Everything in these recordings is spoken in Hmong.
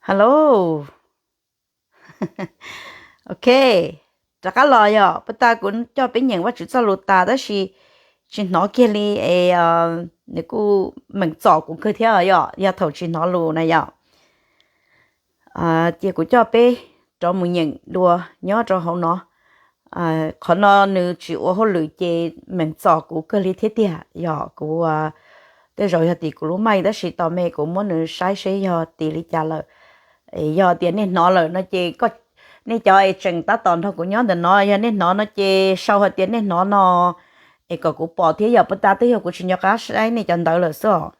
Hello. Ok, rov qab los yom. Puag ta kuv coj peb nyeem Vajtswv txoj lus tas tab sis tsis hnov kiag li es nws kuj meem txom kuv kawg thiab yom, yog thaum tsis hnov lus na yom. Cia kuv coj peb rov mus nyeem dua nyob rau hauv no. Qhov no nws tsis ua hauj lwm ces meem txom kuv kawg li thiab tiag. Yog kuv, tej zaum yog tim kuv lub maij tab sis tos me kuv muab nws saib seb yog tim li cas lawm. Yog tias nej hnov lawm no ces, nej cov es tseem tab tom nrog kuv nyob ntawm no, yog nej hnov no ces sau hais tias nej hnov no es kom kuv pom thiab yom. Puag ta twb yog kuv tsis nco qab saib nej cov ntawv lawm xwb os.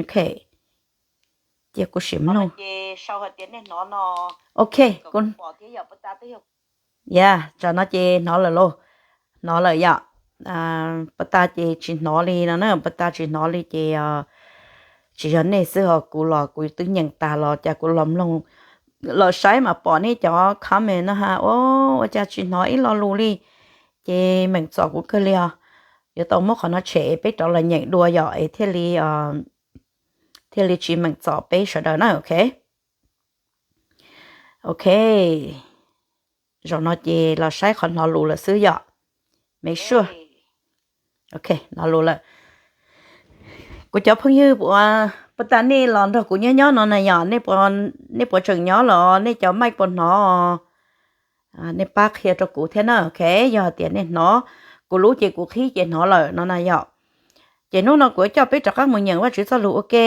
Ok, cia kuv sim mloog. Ok, yog tsam no ces hnov lawm lauj, hnov lawm yom. Puag ta ces tsis hnov li no na, puag ta tsis hnov li ces tsis yog nej xwb ho, kuv los kuv twb nyeem tas los cas kuv los mloog, los saib mas pom nej cov comment no ha, ua cas tsis hnov ib lo lus li. Ces meem txom kuv kawg li os. Yuav tau muab qhov no tshem peb rov los nyeem dua yom es thiaj li, thiaj li tsis meem txom peb sawv daws na. Ok, ok, zaum no ces los saib qhov hnov lus lawm xwb yom. Make sure. Ok, hnov lus lawm. Kuv cov phooj ywg, puag ta nej los nrog kuv nyob nyob no na yom, nej puas tseem nyob los nej cov maij puas hnov? Nej pab qhia rau kuv thiab na. Ok, yog tias nej hnov, kuv lub ces kuv qhib ces hnov lawm no na yom. Ces hnub no kuv coj peb rov qab mus nyeem Vajtswv txoj lus ua ke.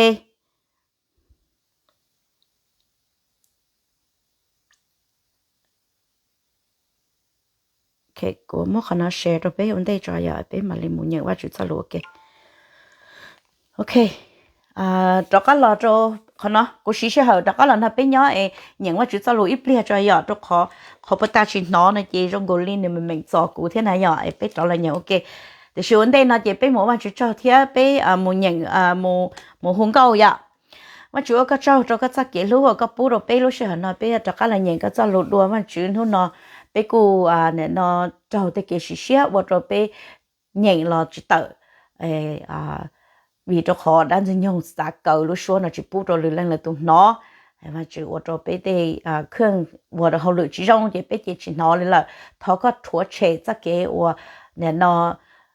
Kuv muab qhov no share rau peb ua ntej tso yom, peb mam li mus nyeem Vajtswv txoj lus ua ke. Ok, rov qab los rau qhov no, kuv siv sij hawm rov qab los nrog peb nyob es nyeem Vajtswv txoj lus ib pliag tso yom, rau qhov qhov puag ta tsis hnov no ces zoo nkaus li nws meem meem txom kuv thiab na yom, es peb rov los nyeem ua ke. Tiam sis ua ntej no ces peb mus ua Vajtswv tsaug thiab peb mus nyeem, mus hu nkauj yom. Vajtswv ua koj tsaug rau koj txoj kev hlub uas koj pub rau peb lub sij hawm no, peb rov qab los nyeem koj txoj lus dua Vajtswv. Hnub no peb kuj, nim no raug tej kev sim siab ua rau peb nyeem los tsis tawm, vim rau qhov dab Ntxwg Nyoog xav kaw lub suab no tsis pub rau lwm leej lwm tus hnov. Vajtswv ua rau peb tej khej ua rau hauj lwm tsis zoo ces peb ces tsis hnov li lawm. Thov koj rhuav tshem txoj kev uas nim no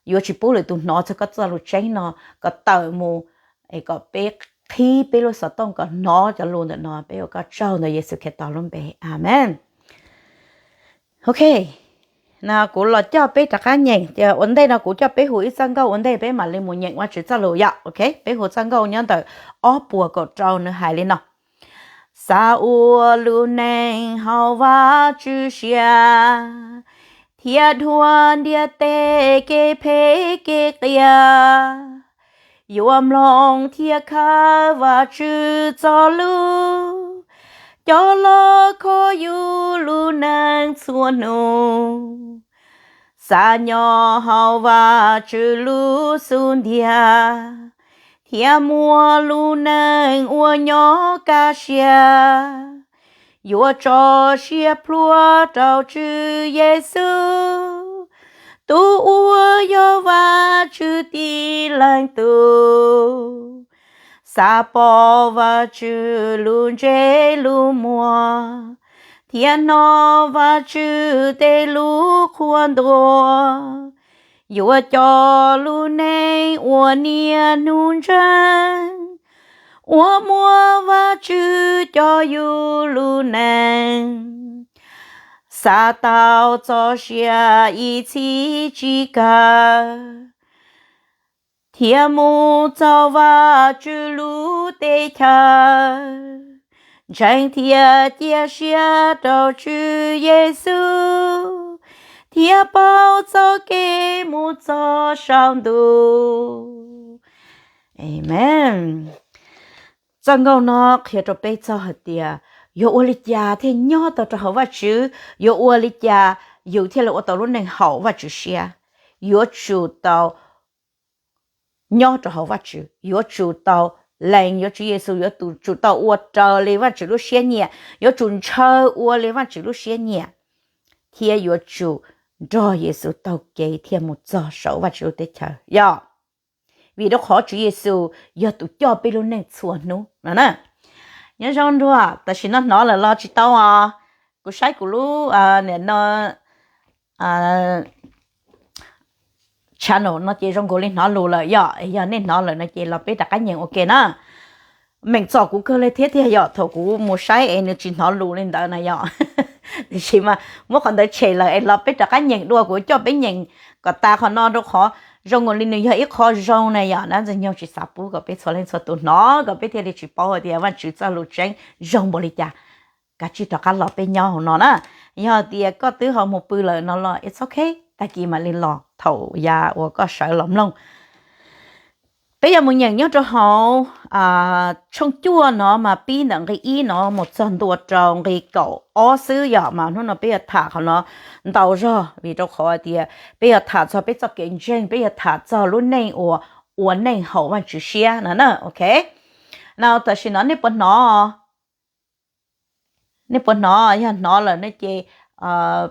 yuav tsis pub lwm tus hnov txog koj txoj lus tseeb no kom tawm mus, es kom peb qhib peb lub xov tooj kom hnov cov lus ntawm no. Peb ua koj tsaug ntawm Yexus Khetos lub npe, amees. Ok, no kuv los coj peb rov qab nyeem, ua ntej no kuv coj peb hu ib txoj nkauj ua ntej peb mam li mus nyeem Vajtswv txoj lus yom. Ok, peb hu txoj nkauj nyob ntawm ob puas kaum rau, nws hais li no: Xav ua lub neej haum Vajtswv siab, thiab dhuav ntiav tej kev phem kev qias. Yuav mloog thiab khaws Vajtswv txoj lus coj los kho yus lub neej txhua hnub. Xav nyob haum Vajtswv lub xub ntiag, thiab muaj lub neej uas nyob kaj siab. Yuav tso siab plhuav rau Tswv Yexus, tus uas yog Vajtswv Tib Leeg Tub. Xav pom Vajtswv lub ntsej lub muag, thiab hnov Vajtswv tej lus qhuab ntuas. Yuav coj lub neej ua niaj hnub ntseeg, uas muaj Vajtswv coj yus lub neej. Xav tau txoj sia ib txhis tsis kawg, thiab mus txog Vajtswv lub teb chaws. Ntseeg thiab cia siab rau Tswv Yexus, thiab pauv txoj kev mus txog saum ntuj. Amees. Txoj nkauj no qhia rau peb txog hais tias yuav ua li cas thiaj nyob tau rau hauv Vajtswv, yuav ua li cas yus thiaj li ua tau lub neej haum Vajtswv siab. Yuav tsum tau nyob rau hauv Vajtswv, yuav tsum tau lees yuav Tswv Yexus, yuav tsum tau ua raws li Vajtswv lub siab nyiam, yuav tsum ntshaw ua li Vajtswv lub siab nyiam, thiab yuav tsum nrog Yexus taug kev thiaj mus txog saum Vajtswv lub teb chaws yom. vim rau qhov Tswv Yexus yog tus coj peb lub neej txhua hnub no na. Nyob zoo nruag, tam sim no hnov lawm los tsis tau os? Kuv saib kuv lub, nim no, channel no ces zoo nkaus li hnov lus lawm yom. Yog nej hnov lawm no ces los peb rov qab nyeem ua ke na. Meem txom kuv kawg li thiab tiag yom, thaum kuv mus saib es nws tsis hnov lus li ntawd na yom. Tiam sis mas muab qhov ntawd tshem lawm es los peb rov qab nyeem dua, kuv coj peb nyeem kom tas qhov no rau qhov zoo nkaus li nws yog ib qho zoo na yom. Dab Ntxwg Nyoog tsis xav pub kom peb txhua leej txhua tus hnov, kom peb thiaj li tsis paub hais tias Vajtswv txoj lus tseeb zoo npaum li cas. Kav tsij rov qab los peb nyob hauv no na. Yog tias koj twb ho mus pw lawm no los it's ok, tag kis mam li los thaum yav uas koj sawv los mloog. Peb yuav mus nyeem nyob rau hauv tshooj cuaj no mas pib ntawm nqi ib no mus txog ntua rau nqi kaum ob xwb yom. Mas hnub no peb yuav tham qhov no ntau zog vim rau qhov tias peb yuav tham txog peb txoj kev ntseeg, peb yuav tham txog lub neej uas ua neej haum Vajtswv siab no na. Ok, no tam sim no nej puas hnov? Nej puas hnov? Yog hnov lawm no ces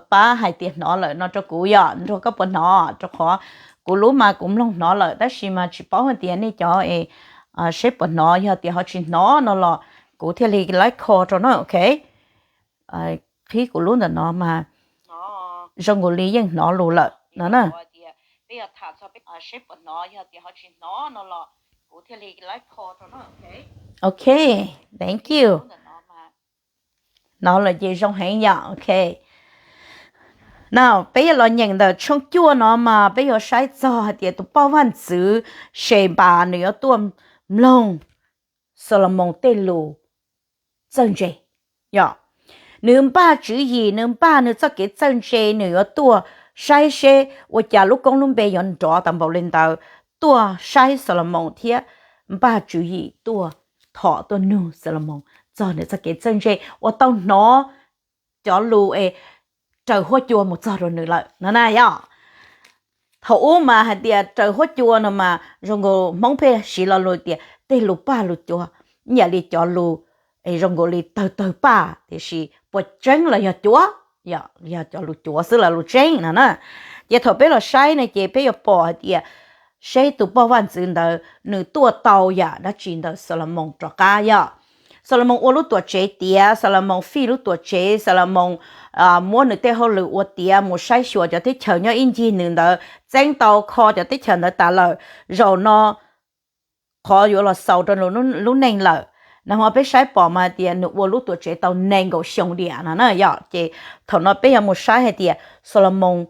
pab hais tias hnov lawm no rau kuv yom. Nruag, koj puas hnov? Rau qhov kuv lub mas kuv mloog hnov lawm tab sis mas tsis paub hais tias nej cov es seb puas hnov. Yog tias ho tsis hnov no los kuv thiaj li laib kho rau na. Ok, qhib kuv lub ntawm no mas zoo nkaus li yeej hnov lus lawm no na. Ok, thank you. Hnov lawm ces zoo heev yom. Ok, no peb yuav los nyeem ntawm tshooj cuaj no mas peb yuav saib txog hais tias tus poj vaj ntxwv Senpas nws yuav tuaj mloog Xalumoos tej lus txawj ntse. Yog nws npaj tswv yim, nws npaj nws txoj kev txawj ntse, nws yuav tuaj saib seb ua cas lub koob lub npe yuav nrov tas npaum li ntawd, tuaj saib Xalumoos thiab npaj tswv yim tuaj thom tuaj nug Xalumoos txog nws txoj kev txawj ntse uas tau hnov cov lus es raws huab cua mus txog rau nws lawm no na yom. Thaum ub mas hais tias raws huab cua no mas zoo nkaus Hmoob pheej siv lo lus tias tej lus paj lus cua, ib yam li cov lus es zoo nkaus li tawg tawg paj, tiam sis puas tseeb los yog cuav, yog cov lus cuav xwb los lus tseeb no na. Ces thaum peb los saib no ces peb yuav pom hais tias seb tus poj vaj ntxwv ntawd nws tuaj tau yam dab tsi ntawm Xalumoos rov qab yom. Xalumoos ua lub tuam tsev tiav, Xalumoos fij lub tuam tsev, Xalumoos muab nws tej hauj lwm ua tiav, mus saib xyuas cov teb chaws nyob ib ncig nws ntawd, txeeb tau kho cov teb chaws ntawd tas lawm. Zaum no qhov yuav los xaus rau lub neej lawm. Nag hmo peb saib pom mas tias nws ua lub tuam tsev tau nees nkaum xyoo diam no na yom. Ces thaum no peb yuav mus saib hais tias Xalumoos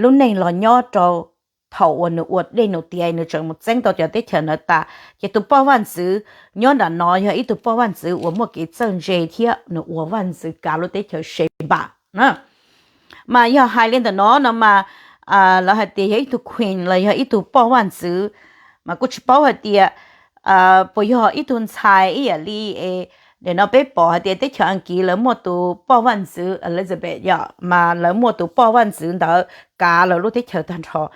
lub neej los nyob rau thaum uas nws ua dej num tiav, nws tseem mus txeeb tau cov teb chaws ntawd tas. Ces tus poj vaj ntxwv nyob nram no yog ib tug poj vaj ntxwv uas muaj kev txawj ntse thiab nws ua vaj ntxwv kav lub teb chaws Senpas na. Mas yog hais li ntawm no no mas lawv hais tias yog ib tug queen los yog ib tug poj vaj ntxwv, mas kuj tsis paub hais tias puas yog ib tug ntxhais ib yam li, nim no peb pom hais tias teb chaws Askiv lawv muaj tus poj vaj ntxwv Elizabeth yom, mas lawv muaj tus poj vaj ntxwv ntawd kav lawv lub teb chaws tag nrho.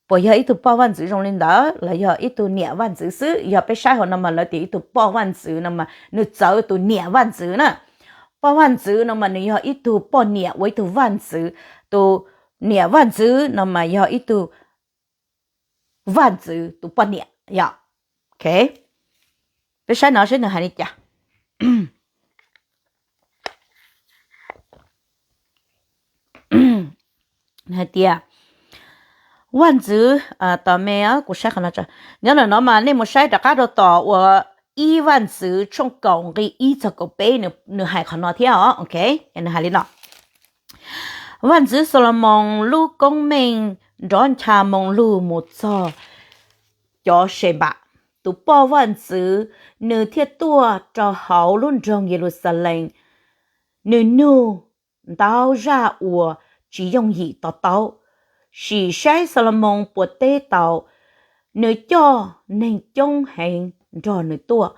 Puas yog ib tug poj vaj ntxwv zoo li ntawd los yog ib tug niam vaj ntxwv xwb? Yog peb saib hauv no mas lawv tias ib tug poj vaj ntxwv no mas nws txawv tus niam vaj ntxwv na. Poj vaj ntxwv no mas nws yog ib tug poj niam ua ib tug vaj ntxwv, tus niam vaj ntxwv no mas yog ib tug vaj ntxwv tus poj niam yom. Ok, peb saib no seb nws hais li cas. Hais tias vaj ntxwv, tos me, kuv saib qhov no, nyob ntawm no mas nej mus saib rov qab rau tom uas ib vaj ntxwv tshooj kaum nqi ib txog kaum peb, nws hais qhov no thiab os. Ok, nws hais li no: Vaj ntxwv Xalumoos lub koob meej nrov ncha moo lug mus txog cov Senpas, tus poj vaj ntxwv, nws thiaj tuaj rau hauv lub nroog Yeluxalees. Nws nug ntau zaj uas tsis yooj yim to taub, sim saib Xalumoos puas teb tau. Nws coj neeg coob heev nrog nws tuaj,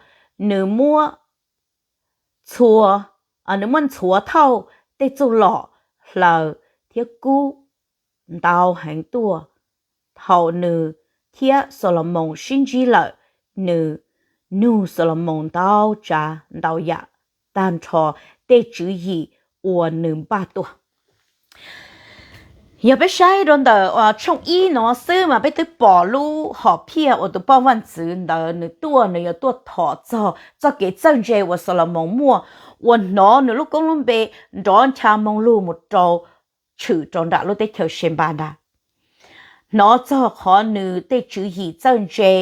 nws muab txhua, nws muab ntxhuav thauj tej txuj lom hlaws thiab kub ntau heev tuaj. Thaum nws thiab Xalumoos sib ntsib lawm, nws nug Xalumoos ntau tsav ntau yam tag nrho tej tswv yim uas nws npaj tuaj. Yog peb saib rau ntawm tshooj ib no xwb mas peb twb pom lub hom phiaj uas tus poj vaj ntxwv ntawd nws tuaj, nws yuav tuaj thom txog txoj kev txawj ntse uas Xalumoos muaj, uas hnov nws lub koob lub npe nrov ncha moo lug mus rau, tshwm rau nram lub teb chaws Senpas ntag. Hnov txog qhov nws tej tswv yim txawj ntse,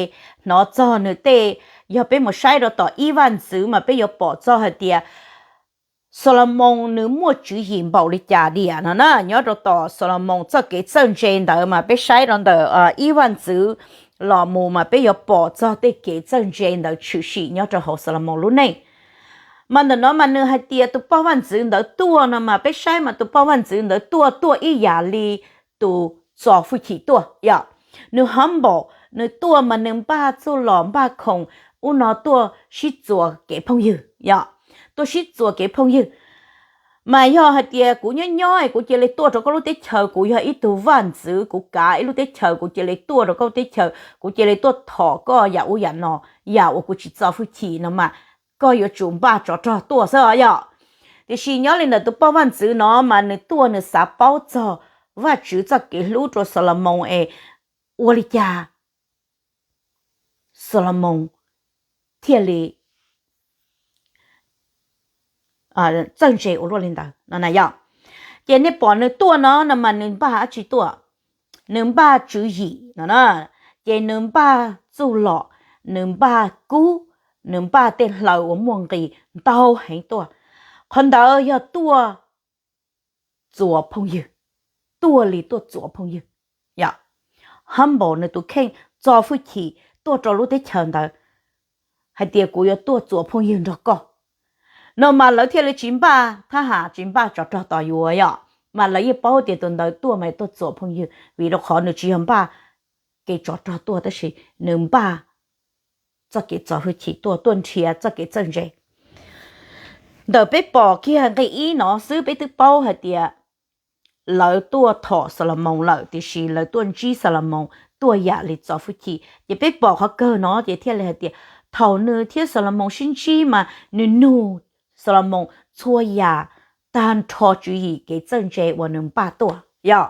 hnov txog nws tej, yog peb mus saib rau tom ib vaj ntxwv mas peb yuav pom txog hais tias Xalumoos nws muaj tswv yim npaum li cas diam no na. Nyob rau tom Xalumoos txoj kev txawj ntse ntawd mas peb saib rau ntawm ib vaj ntxwv los mus mas peb yuav pom txog tej kev txawj ntse ntawd tshwm sim nyob rau hauv Xalumoos lub neej. Mas ntawm no mas nws hais tias tus poj vaj ntxwv ntawd tuaj no mas peb saib mas tus poj vaj ntxwv ntawd tuaj, tuaj ib yam li tus txo hwj chim tuaj yom. Nws humble, nws tuaj mas nws npaj txuj lom npaj khoom, ub no tuaj sib txuas kev phooj ywg yom, tuaj sib txuas kev phooj ywg. Mas yog hais tias kuv nyob nyob kuv cia li tuaj rau koj lub teb chaws, kuv yog ib tug vaj ntxwv, kuv kav ib lub teb chaws, kuv cia li tuaj rau koj lub teb chaws, kuv cia li tuaj thom koj yam ub yam no, yam uas kuv tsis txo hwj chim no mas koj yuav tsum npaj tsov rog tuaj xwb os yom. Tiam sis nyob li ntawm tus poj vaj ntxwv no mas nws tuaj nws xav paub txog Vajtswv txoj kev hlub rau Xalumoos es ua li cas Xalumoos thiaj li txawj ntse ua luaj li ntawd no na yom. Ces nej pom nws tuaj no no mas nws npaj dab tsi tuaj? Nws npaj tswv yim no na, ces nws npaj txuj lom, nws npaj kub, nws npaj tej hlaws uas muaj nqis ntau heev tuaj. Qhov ntawd yog tuaj txuas phooj ywg, tuaj li tuaj txuas phooj ywg yom. Humble nws tus kheej, txo hwj chim tuaj rau lub teb chaws ntawd hais tias kuv yuav tuaj txuas phooj ywg nrog koj no mas lawv thiaj li tsis npaj thab ham tsis npaj tsov rog tos yuav yom, mas lawv yeej paub tias tus ntawd tuaj mas tuaj txuas phooj ywg, vim rau qhov nws tsis yog npaj kev tsov rog tuaj tab sis nws npaj txoj kev txo hwj chim tuaj, tuaj nrhiav txoj kev txawj ntse. Ntawm peb pom kiag nqe ib no xwb peb twb paub hais tias lawv tuaj thom Xalumoos lawm, tiam sis lawv tuaj ntsib Xalumoos tuaj yam li txo hwj chim. Ces peb pom qhov kawg no ces thiaj li hais tias thaum nws thiab Xalumoos sib ntsib mas nws nug Xalumoos txhua yam tag nrho tswv yim kev txawj ntse uas nws npaj tuaj yom.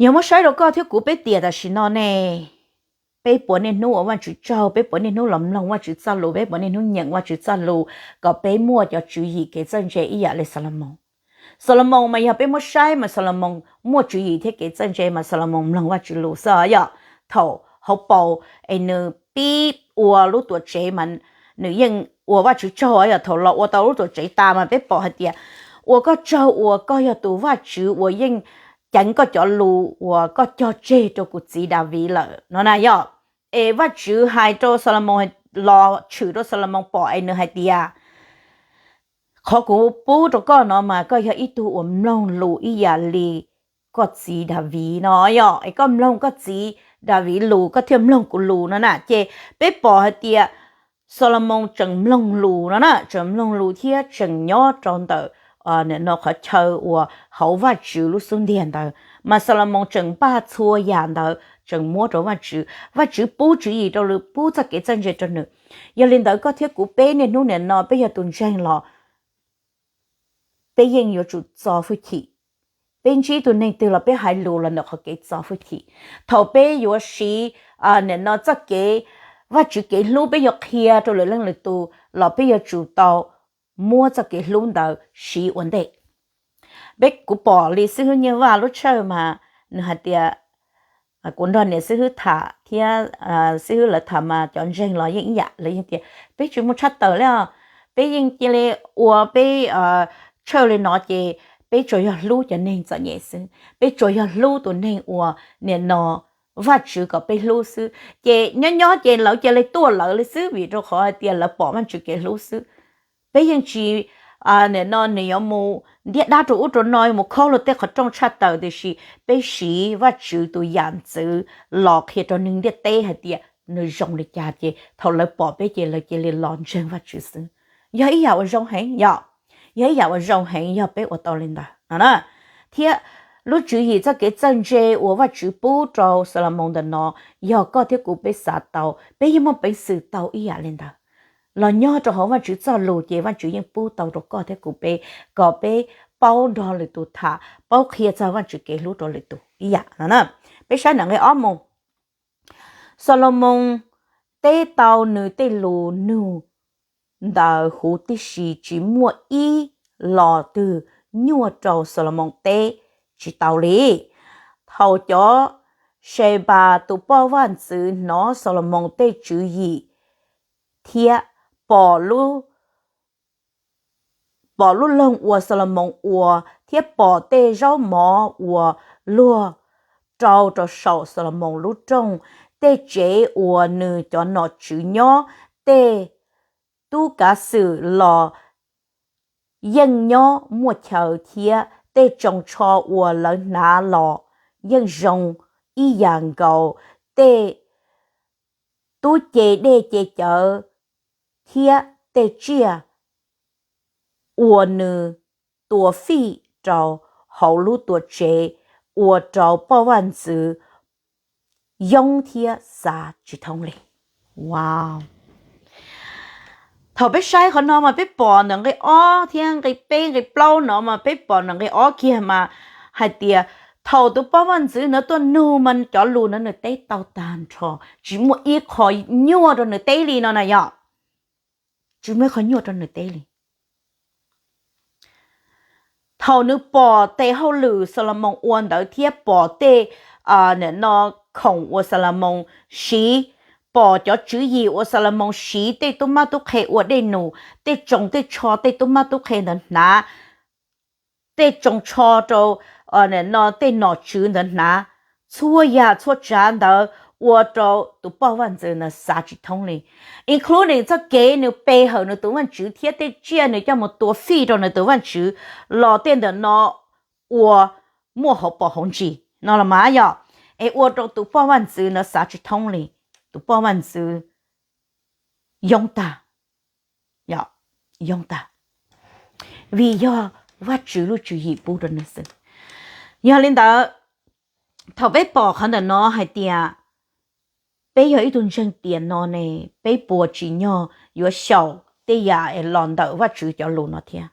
Yog muab saib rau koj thiab kuv peb tiam tam sim no ne, peb puas niaj hnub ua Vajtswv tsaug, peb puas niaj hnub los mloog Vajtswv txoj lus, peb puas niaj hnub nyeem Vajtswv txoj lus kom peb muaj cov tswv yim kev txawj ntse ib yam li Xalumoos? Xalumoos mas yog peb muab saib mas Xalumoos muaj tswv yim thiab kev txawj ntse mas Xalumoos mloog Vajtswv lus xwb yom. Thaum hauv paus es nws pib ua lub tuam tsev mas nws yeej ua Vajtswv tsaug yom. Thaum los ua tau lub tuam tsev tas mas peb pom hais tias ua koj tsaug uas koj yog tus Vajtswv uas yeej ceev koj cov lus uas koj cog tseg rau kuv txiv Daviv lawm no na yom. Es Vajtswv hais rau Xalumoos, los tshwm rau Xalumoos pom es nws hais tias qhov kuv pub rau koj no mas koj yog ib tug uas mloog lus ib yam li koj txiv Daviv no yom, es koj mloog koj txiv Daviv lus koj thiaj mloog kuv lus no na. Ces peb pom hais tias Xalumoos tseem mloog lus no na, tseem mloog lus thiab tseem nyob rau ntawm no qhov chaw uas hauv Vajtswv lub xub ntiag ntawd, mas Xalumoos tseem npaj txhua yam ntawd tseem muab rau Vajtswv, Vajtswv pub tswv yim rau nws, pub txoj kev txawj ntse rau nws. Yog li ntawd koj thiab kuv peb niaj hnub nim no peb yog tus ntseeg los peb yeej yuav tsum txo hwj chim. Peb ntsib tus neeg twg los peb hais lus los ntawm qhov kev txo hwj chim. Thaum peb yuav siv nim no txoj kev, Vajtswv kev hlub peb yuav qhia rau lwm leej lwm tus los peb yuav tsum tau muab txoj kev hlub ntawd siv ua ntej. Peb, kuv pom li xib hwb Nyiaj Vaj lub tshawj mas nws hais tias, kuv nrog niam xib hwb tham thiab xib hwb lawv tham mas cov ntseeg los yeej ib yam, lawv yeej tias peb tsis mus tshaj tawm li os, peb yeej cia li ua peb tshawj li no ces peb tsuas yog hlub cov neeg txom nyem xwb, peb tsuas yog hlub tus neeg uas nim no Vajtswv kom peb hlub xwb. Ces nyob nyob ces lawv cia li tuaj lawv li xwb vim rau qhov hais tias lawv pom Vajtswv kev hlub xwb. Peb yeej tsis, nim no nws yuav mus ntiab dab rau ub rau no, mus khob luag tej qhov rooj tshaj tawm, tiam sis peb siv Vajtswv tus yam ntxwv los qhia rau neeg ntiaj teb hais tias nws zoo li cas, ces thaum lawv pom peb ces lawv cia li los ntseeg Vajtswv xwb. Yog ib yam uas zoo heev yom, yog ib yam uas zoo heev yog peb ua tau li ntawd no na. Thiab lub tswv yim txoj kev txawj ntse uas Vajtswv pub rau Xalumoos ntawm no, yog koj thiab kuv peb xav tau, peb yeej muaj peev xwm tau ib yam li ntawd. Los nyob rau hauv Vajtswv txoj lus ces Vajtswv yeej pub tau rau koj thiab kuv peb, kom peb paub nrog lwm tus tham, paub qhia txog Vajtswv kev hlub rau lwm tus ib yam no na. Peb saib nram nqe ob mus. Xolomoos teb tau nws tej lus nug ntawd huv tib si, tsis muaj ib los twg nyuaj rau Xolomoos teb tsis tau li. Thaum cov Senpas tus poj vaj ntxwv hnov Xolomoos tej tswv yim thiab pom lub pom lub loog uas Xolomoos ua thiab pom tej zaub mov uas luag rau rau saum Xolomoos lub rooj, tej tsev uas nws cov nom tswv nyob, tej tub kav xwm los yeej nyob muaj chaw thiab tej tsoos tsho uas lawv hnav los yeej zoo ib yam nkaus tej tub ce dej ce cawv thiab tej tsiaj uas nws tua fij rau hauv lub tuam tsev ua rau poj vaj ntxwv yoob thiab xav tsis thoob li. Wow. Thaum peb saib qhov no mas peb pom ntawm nqe ob thiab nqe peb nqe plaub no mas peb pom ntawm nqe ob kiag mas hais tias thaum tus poj vaj ntxwv ntawd tuaj nug mas cov lus ntawd nws teb tau tag nrho, tsis muaj ib qho nyuaj rau nws teb li no na yom. Tsis muaj ib qho nyuaj rau nws teb li. Thaum nws pom tej hauj lwm Xolomoos ua ntawd thiab pom tej no khoom uas Xolomoos siv, pom cov tswv yim uas Xolomoos siv tej tub mab tub qhe ua dej num, tej tsoos tej tsho tej tub mab tub qhe ntawd hnav, tej tsoos tsho rau no tej nom tswv ntawd hnav, txhua yam txhua tsav ntawd ua rau tus poj vaj ntxwv ntawd xav tsis thoob li. Including txoj kev nws pe hawm nws tus vaj ntxwv thiab tej tsiaj nws coj mus tua fij rau nws tus vaj ntxwv los tej ntawm no ua muaj hauv paus hauv ntsis no los mas yom, es ua rau tus poj vaj ntxwv ntawd xav tsis thoob li. Tus poj vaj ntxwv yoob tag, yoob tag, vim yog Vajtswv lub tswv yim pub rau nws xwb. Yog li ntawd, thaum peb pom qhov ntawm no hais tias peb yog ib tug ntseeg tiam no ne, peb puas tsim nyog yuav xyaum tej yam es los ntawm Vajtswv cov lus no thiab?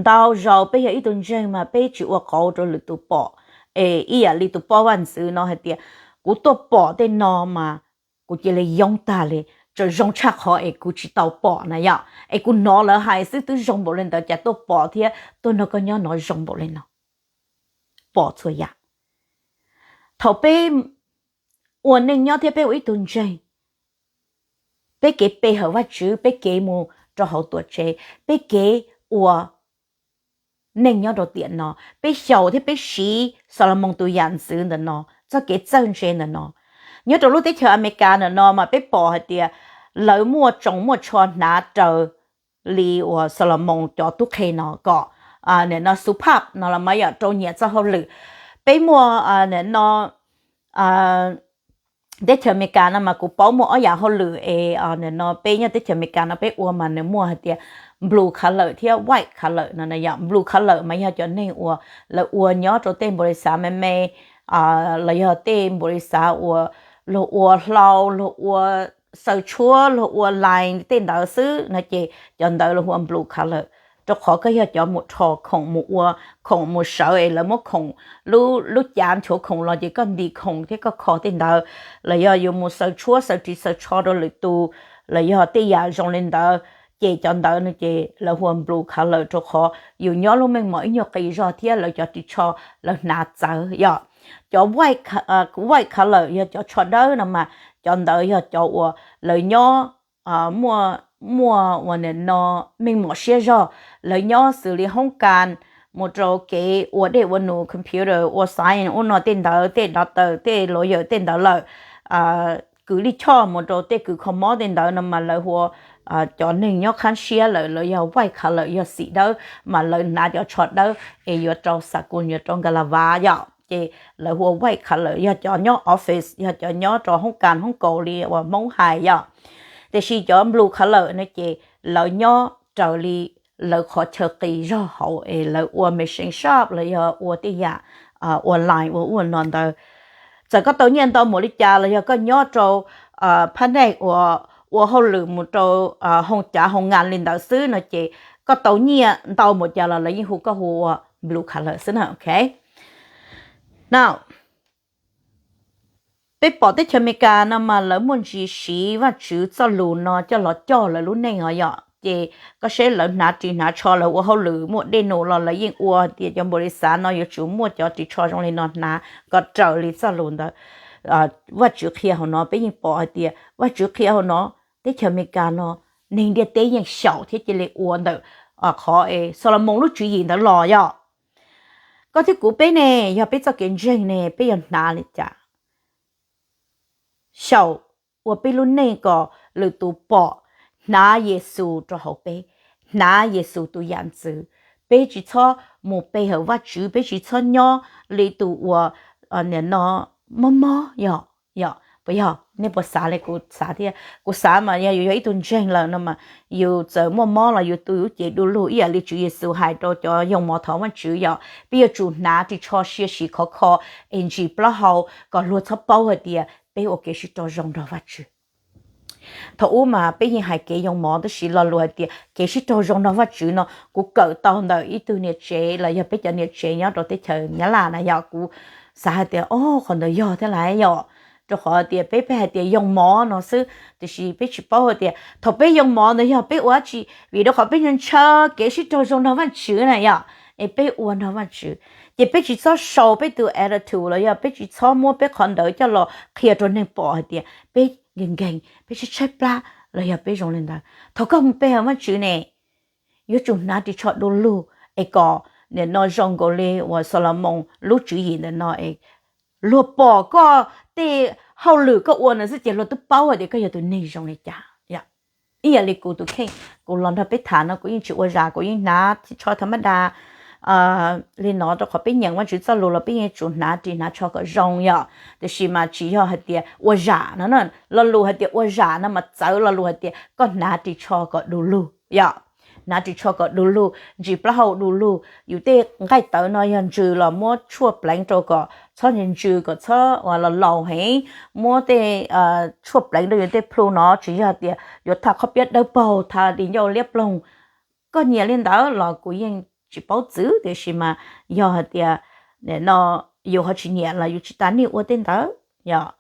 Ntau zaus peb yog ib tug ntseeg mas peb tsis ua qauv rau lwm tus pom, es ib yam li tus poj vaj ntxwv no hais tias kuv tuaj pom tej no mas kuv cia li yoob tag li, tseem zoo tshaj qhov es kuv tsis tau pom na yom, es kuv hnov lawv hais xwb twb zoo npaum li ntawd cas tuaj pom thiab tuaj nrog koj nyob no zoo npaum li no. Pom txhua yam. Thaum peb ua neej nyob thiab peb ua ib tug ntseeg, peb kev pe hawm Vajtswv, peb kev mus rau hauv tuam tsev, peb kev ua neej nyob rau tiam no, peb xyaum thiab peb siv Xolomoos tus yam ntxwv ntawm no, txoj kev txawj ntse ntawm no. Nyob rau lub teb chaws Amelikas ntawm no mas peb pom hais tias lawv muaj tsoos muaj tsho hnav raws li uas Xolomoos cov tub qhe no kom no xu phaj no los mas yom, rau nyiam txoj hauj lwm. Peb muaj no teb chaws Amelikas no mas kuv paub muaj ob yam hauj lwm es no peb nyob teb chaws Amelikas no peb ua mas nws muaj hais tias blue collar thiab white collar no na yom. Blue collar mas yog cov neeg uas lawv ua nyob rau tej npaum li xav me me los yog tej npaum li xav uas luag ua hlau, luag ua xaws tshuab, luag ua line tej ntawd xwb no ces cov ntawd luag ua blue collar, rau qhov koj yog cov mus rho khoom mus ua khoom mus sawv es lawv muab khoom lub cav nchuav khoom los ces koj ntim khoom thiab koj kho tej ntawd, los yog yuav mus xaws tshuab xaws ris xaws tsho rau lwm tus, los yog tej yam zoo li ntawd, ces cov ntawd no ces lawv hu ua blue collar rau qhov yus nyob lub meej mom ib nyuag qis zog thiab lawv cov ris tsho lawv hnav txawv yom. Cov white collar yog cov tsho dawb no mas cov ntawd yog cov uas lawv nyob muaj ua no meej mom siab zog, lawv nyob xws li hoob kas, mus rau kev ua dej ua num, computer, ua science ua no tej ntawd, tej doctor tej lawyer tej ntawd lawm, kws lij choj mus rau tej kws kho mob tej ntawd no mas lawv hu ua cov neeg nyob khab siab lawm, lawv yog white collar yog xim dawb, mas lawv hnav cov tsho dawb es yuav rau xav kus yuav rau nkas las vav yom, ces lawv hu ua white collar yog cov nyob office yog cov nyob rau hoob kas hoob kaus li uas Hmoob hais yom. Tiam sis cov blue collar no ces lawv nyob raws li lawv qhov chaw qis zog hauv es lawv ua machine shop los yog ua tej yam ua line ua ua no ntawd. Txawm koj tau nyiaj ntau npaum li cas los yog koj nyob rau phab neej uas ua hauj lwm mus rau hoo cav hoo nkas li ntawd xwb no ces koj tau nyiaj ntau npaum cas los lawv yeej hu koj hu ua blue collar xwb na, ok. Now, peb pom teb chaws Amelikas no mas lawv muaj ntsis siv Vajtswv txoj lus no coj los coj lawv lub neej os yom. Ces koj saib lawv hnav ris hnav tsho, lawv ua hauj lwm muaj dej num los lawv yeej ua tias cov npaum li xav no yuav tsum muaj cov ris tsho zoo li no hnav kom raws li txoj lus ntawd. Vajtswv qhia hauv no peb yeej pom hais tias Vajtswv qhia hauv no, teb chaws Amelikas no neeg ntiaj teb yeej xyaum thiab cia li ua ntawm qhov es Xalumoos lub tswv yim ntawd los yom. Koj thiab kuv peb ne, yog peb txoj kev ntseeg ne, peb yuav hnav li cas? Xyaum ua peb lub neej kom lwm tus pom, hnav Yexus rau hauv peb, hnav Yexus tus yam ntxwv. Peb tsis txhob mus pe hawm Vajtswv, peb tsis txhob nyob li tus uas nim no mob mob yom. Yog puas yog? Nej puas xav li kuv xav thiab? Kuv xav mas yog yus yog ib tug ntseeg lawm no mas yus txawm muaj mob los yus tu yus cev du lug ib yam li Tswv Yexus hais rau cov yoo mov thov Vajtswv yom, peb yuav tsum hnav ris tsho sia sim khov kho es ntsis plaub hau kom luag txhob paub hais tias peb ua kev sib raug zoo nrog Vajtswv. Thaum ub mas peb yeej hais kev yoo mov, tab sis lo lus hais tias kev sib raug zoo nrog Vajtswv no kuv kawm tau ntawm ib tug niam tsev los yog peb cov niam tsev nyob rau teb chaws Nyab Laj na yom. Kuv xav hais tias o, qhov ntawd yog thiab lawm yom, rau qhov tias peb peb hais tias yoo mov no xwb, tiam sis peb tsis paub hais tias thaum peb yoo mov ntawd yog peb ua dab tsi, vim rau qhov peb ntshaw ntshaw kev sib raug zoo nrog Vajtswv na yom, es peb ua nrog Vajtswv. Ces peb tsis txhob show peb tus attitude los yog peb tsis txhob muab peb qhov ntawd coj los qhia rau neeg pom hais tias peb nkeeg nkeeg, peb tshaib tshaib plab los yog peb zoo li ntawd. Thaum koj mus pe hawm Vajtswv ne, yuav tsum hnav ris tsho du lug es kom nim no zoo nkaus li uas Xalumoos lub tswv yim ntawm no es luag pom koj tej hauj lwm koj ua ntawd xwb ces luag twb paub hais tias koj yog tus neeg zoo li cas. Ib yam li kuv tus kheej, kuv los nrog peb tham no kuv yeej tsis ua zam, kuv yeej hnav tsho tha mab da li no rau qhov peb nyeem Vajtswv txoj lus los peb yeej tsum hnav ris hnav tsho kom zoo yom. Tiam sis mas tsis yog hais tias ua zam no, lo lus hais tias ua zam no mas txawv lo lus hais tias koj hnav ris tsho kom du lug yom. Hnav ris tsho kom du lug, ntsis plaub hau du lug, yus tej nqaij tawv no yog ntsws los muab tshuaj pleev rau kom txhob ntsws, kom txhob ua los laus heev, muab tej tshuaj pleev rau yus tej plhu no, tsis yog tias yuav tha qhob piab dawb paug, tha di ncauj liab ploog. Koj nyiam li ntawd los kuv yeej tsis paub txwv, tiam sis mas yog hais tias no yus ho tsis nyiam los yus tsis tas nej ua tej ntawd yom.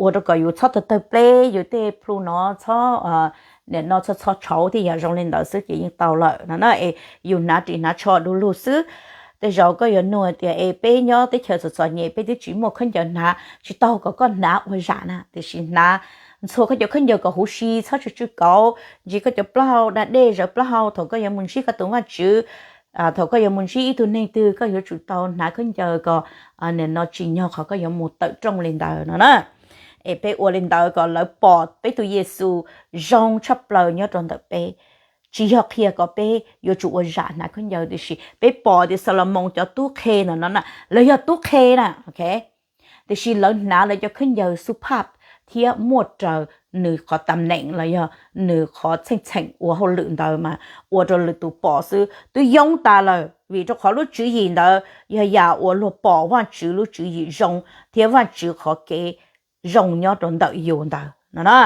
Ua rau kom yus txhob tawg tawg pleb, yus tej plhu no txhob nim no txhob txhob tshauv thiab yog zoo li ntawd xwb ces yeej tau lawm no na. Es yus hnav ris hnav tsho du lug xwb. Tej zaum koj yuav nug hais tias es peb nyob teb chaws txom txom nyem peb twb tsis muaj khaub ncaws hnav, tsis taug kom koj hnav ua zam na, tiam sis hnav ntxhua koj cov khaub ncaws kom huv si, txhob tsw tsw kauv, ntsis koj cov plaub hau da dej, zawv plaub hau thaum koj yuav mus ntsib koj tus Vajtswv. Thaum koj yuav mus ntsib ib tug neeg twg koj yuav tsum tau hnav khaub ncaws kom nim no tsim nyog qhov koj yuav mus tawm rooj li ntawd no na. Es peb ua li ntawd kom lawv pom peb tus Yexus zoo tshaj plaws nyob rau ntawm peb. Tsis yog qhia kom peb yuav tsum ua zam hnav khaub ncaws, tiam sis peb pom tias Xalumoos cov tub qhe ntawm no na, lawv yog tub qhe na, ok. Tiam sis lawv hnav lawv cov khaub ncaws xub phaj thiab muaj raws nws qhov tam neem los yog nws qhov txheej txheem ua hauj lwm ntawd mas ua rau lwm tus pom xwb twb yoob tas lawm, vim rau qhov lub tswv yim ntawd yog yam uas luag pom Vajtswv lub tswv yim zoo thiab Vajtswv qhov kev zoo nyob rau ntawm yus ntawd no na.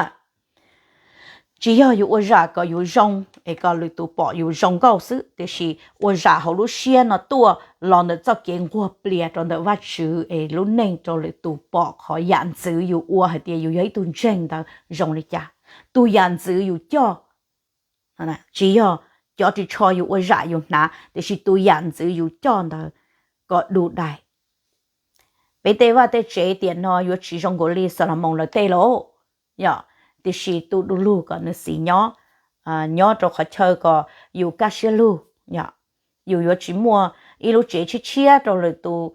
Tsis yog yus ua zam kom yus zoo es kom lwm tus pom yus zoo nkauj xwb, tiam sis ua zam hauv lub siab no tuaj los ntawm txoj kev nquag plias rau ntawm Vajtswv es lub neej rau lwm tus pom qhov yam ntxwv yus ua hais tias yus yog ib tug ntseeg ntawd zoo li cas. Tus yam ntxwv yus coj, tsis yog cov ris tsho yus ua zam yus hnav, tiam sis tus yam ntxwv yus coj ntawd kom du dais. Peb tej vaj tej tsev tiam no yuav tsis zoo nkaus li Xalumoos lawv tej lawm, yog, tiam sis tu du lug kom nws xis nyob, nyob rau qhov chaw kom yus kaj siab lug, yog, yus yuav tsis muaj ib lub tsev tshiab tshiab rau lwm tus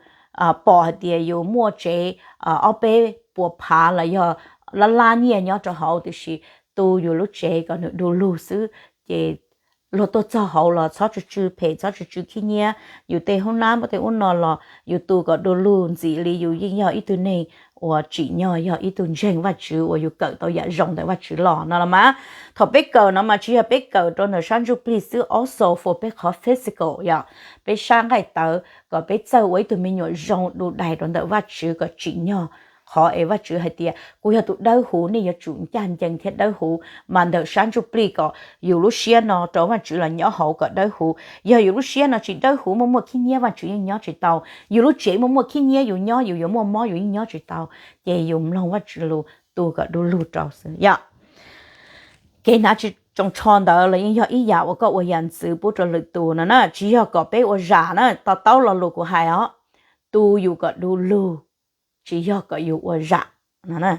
pom hais tias yus muaj tsev ob peb puas phav los yog lab lab nyiaj nyob rau hauv, tiam sis tu yus lub tsev kom nws du lug xwb ces luag tuaj txog hauv los txhob tsw tsw phem, txhob tsw tsw khib nyiab. Yus tej hoob nab muaj tej ub no los yus tu kom du lug ntxim li yus yeej yog ib tug neeg uas tsim nyog yog ib tug ntseeg Vajtswv uas yus kawm tau yam zoo ntawm Vajtswv los no los mas. Thaum peb kawm no mas tsis yog peb kawm rau ntawm sab ntsuj plig xwb, also for peb qhov physical, yog, peb sab nqaij tawv kom peb txawj ua ib tug me nyuam zoo du dais rau ntawm Vajtswv kom tsim nyog qhov es Vajtswv hais tias kuv yog tus dawb huv, nej yuav tsum ncaj ncees thiab dawb huv. Mas ntawm sab ntsuj plig kom yus lub siab no rau Vajtswv los nyob hauv kom dawb huv. Yog yus lub siab no tsis dawb huv, muaj muaj khib nyiab, Vajtswv yeej nyob tsis tau. Yus lub tsev muaj muaj khib nyiab, yus nyob yus yuav muaj mob, yus yeej nyob tsis tau. Ces yus mloog Vajtswv lus, tu kom du lug rau xwb yom. Kev hnav tsis tsoos tsho ntawd los yeej yog ib yam uas koj ua yam ntxwv pub rau lwm tus no na, tsis yog kom peb ua zam na, to taub lo lus kuv hais os. Tu yus kom du lug, tsis yog kom yus ua zam no.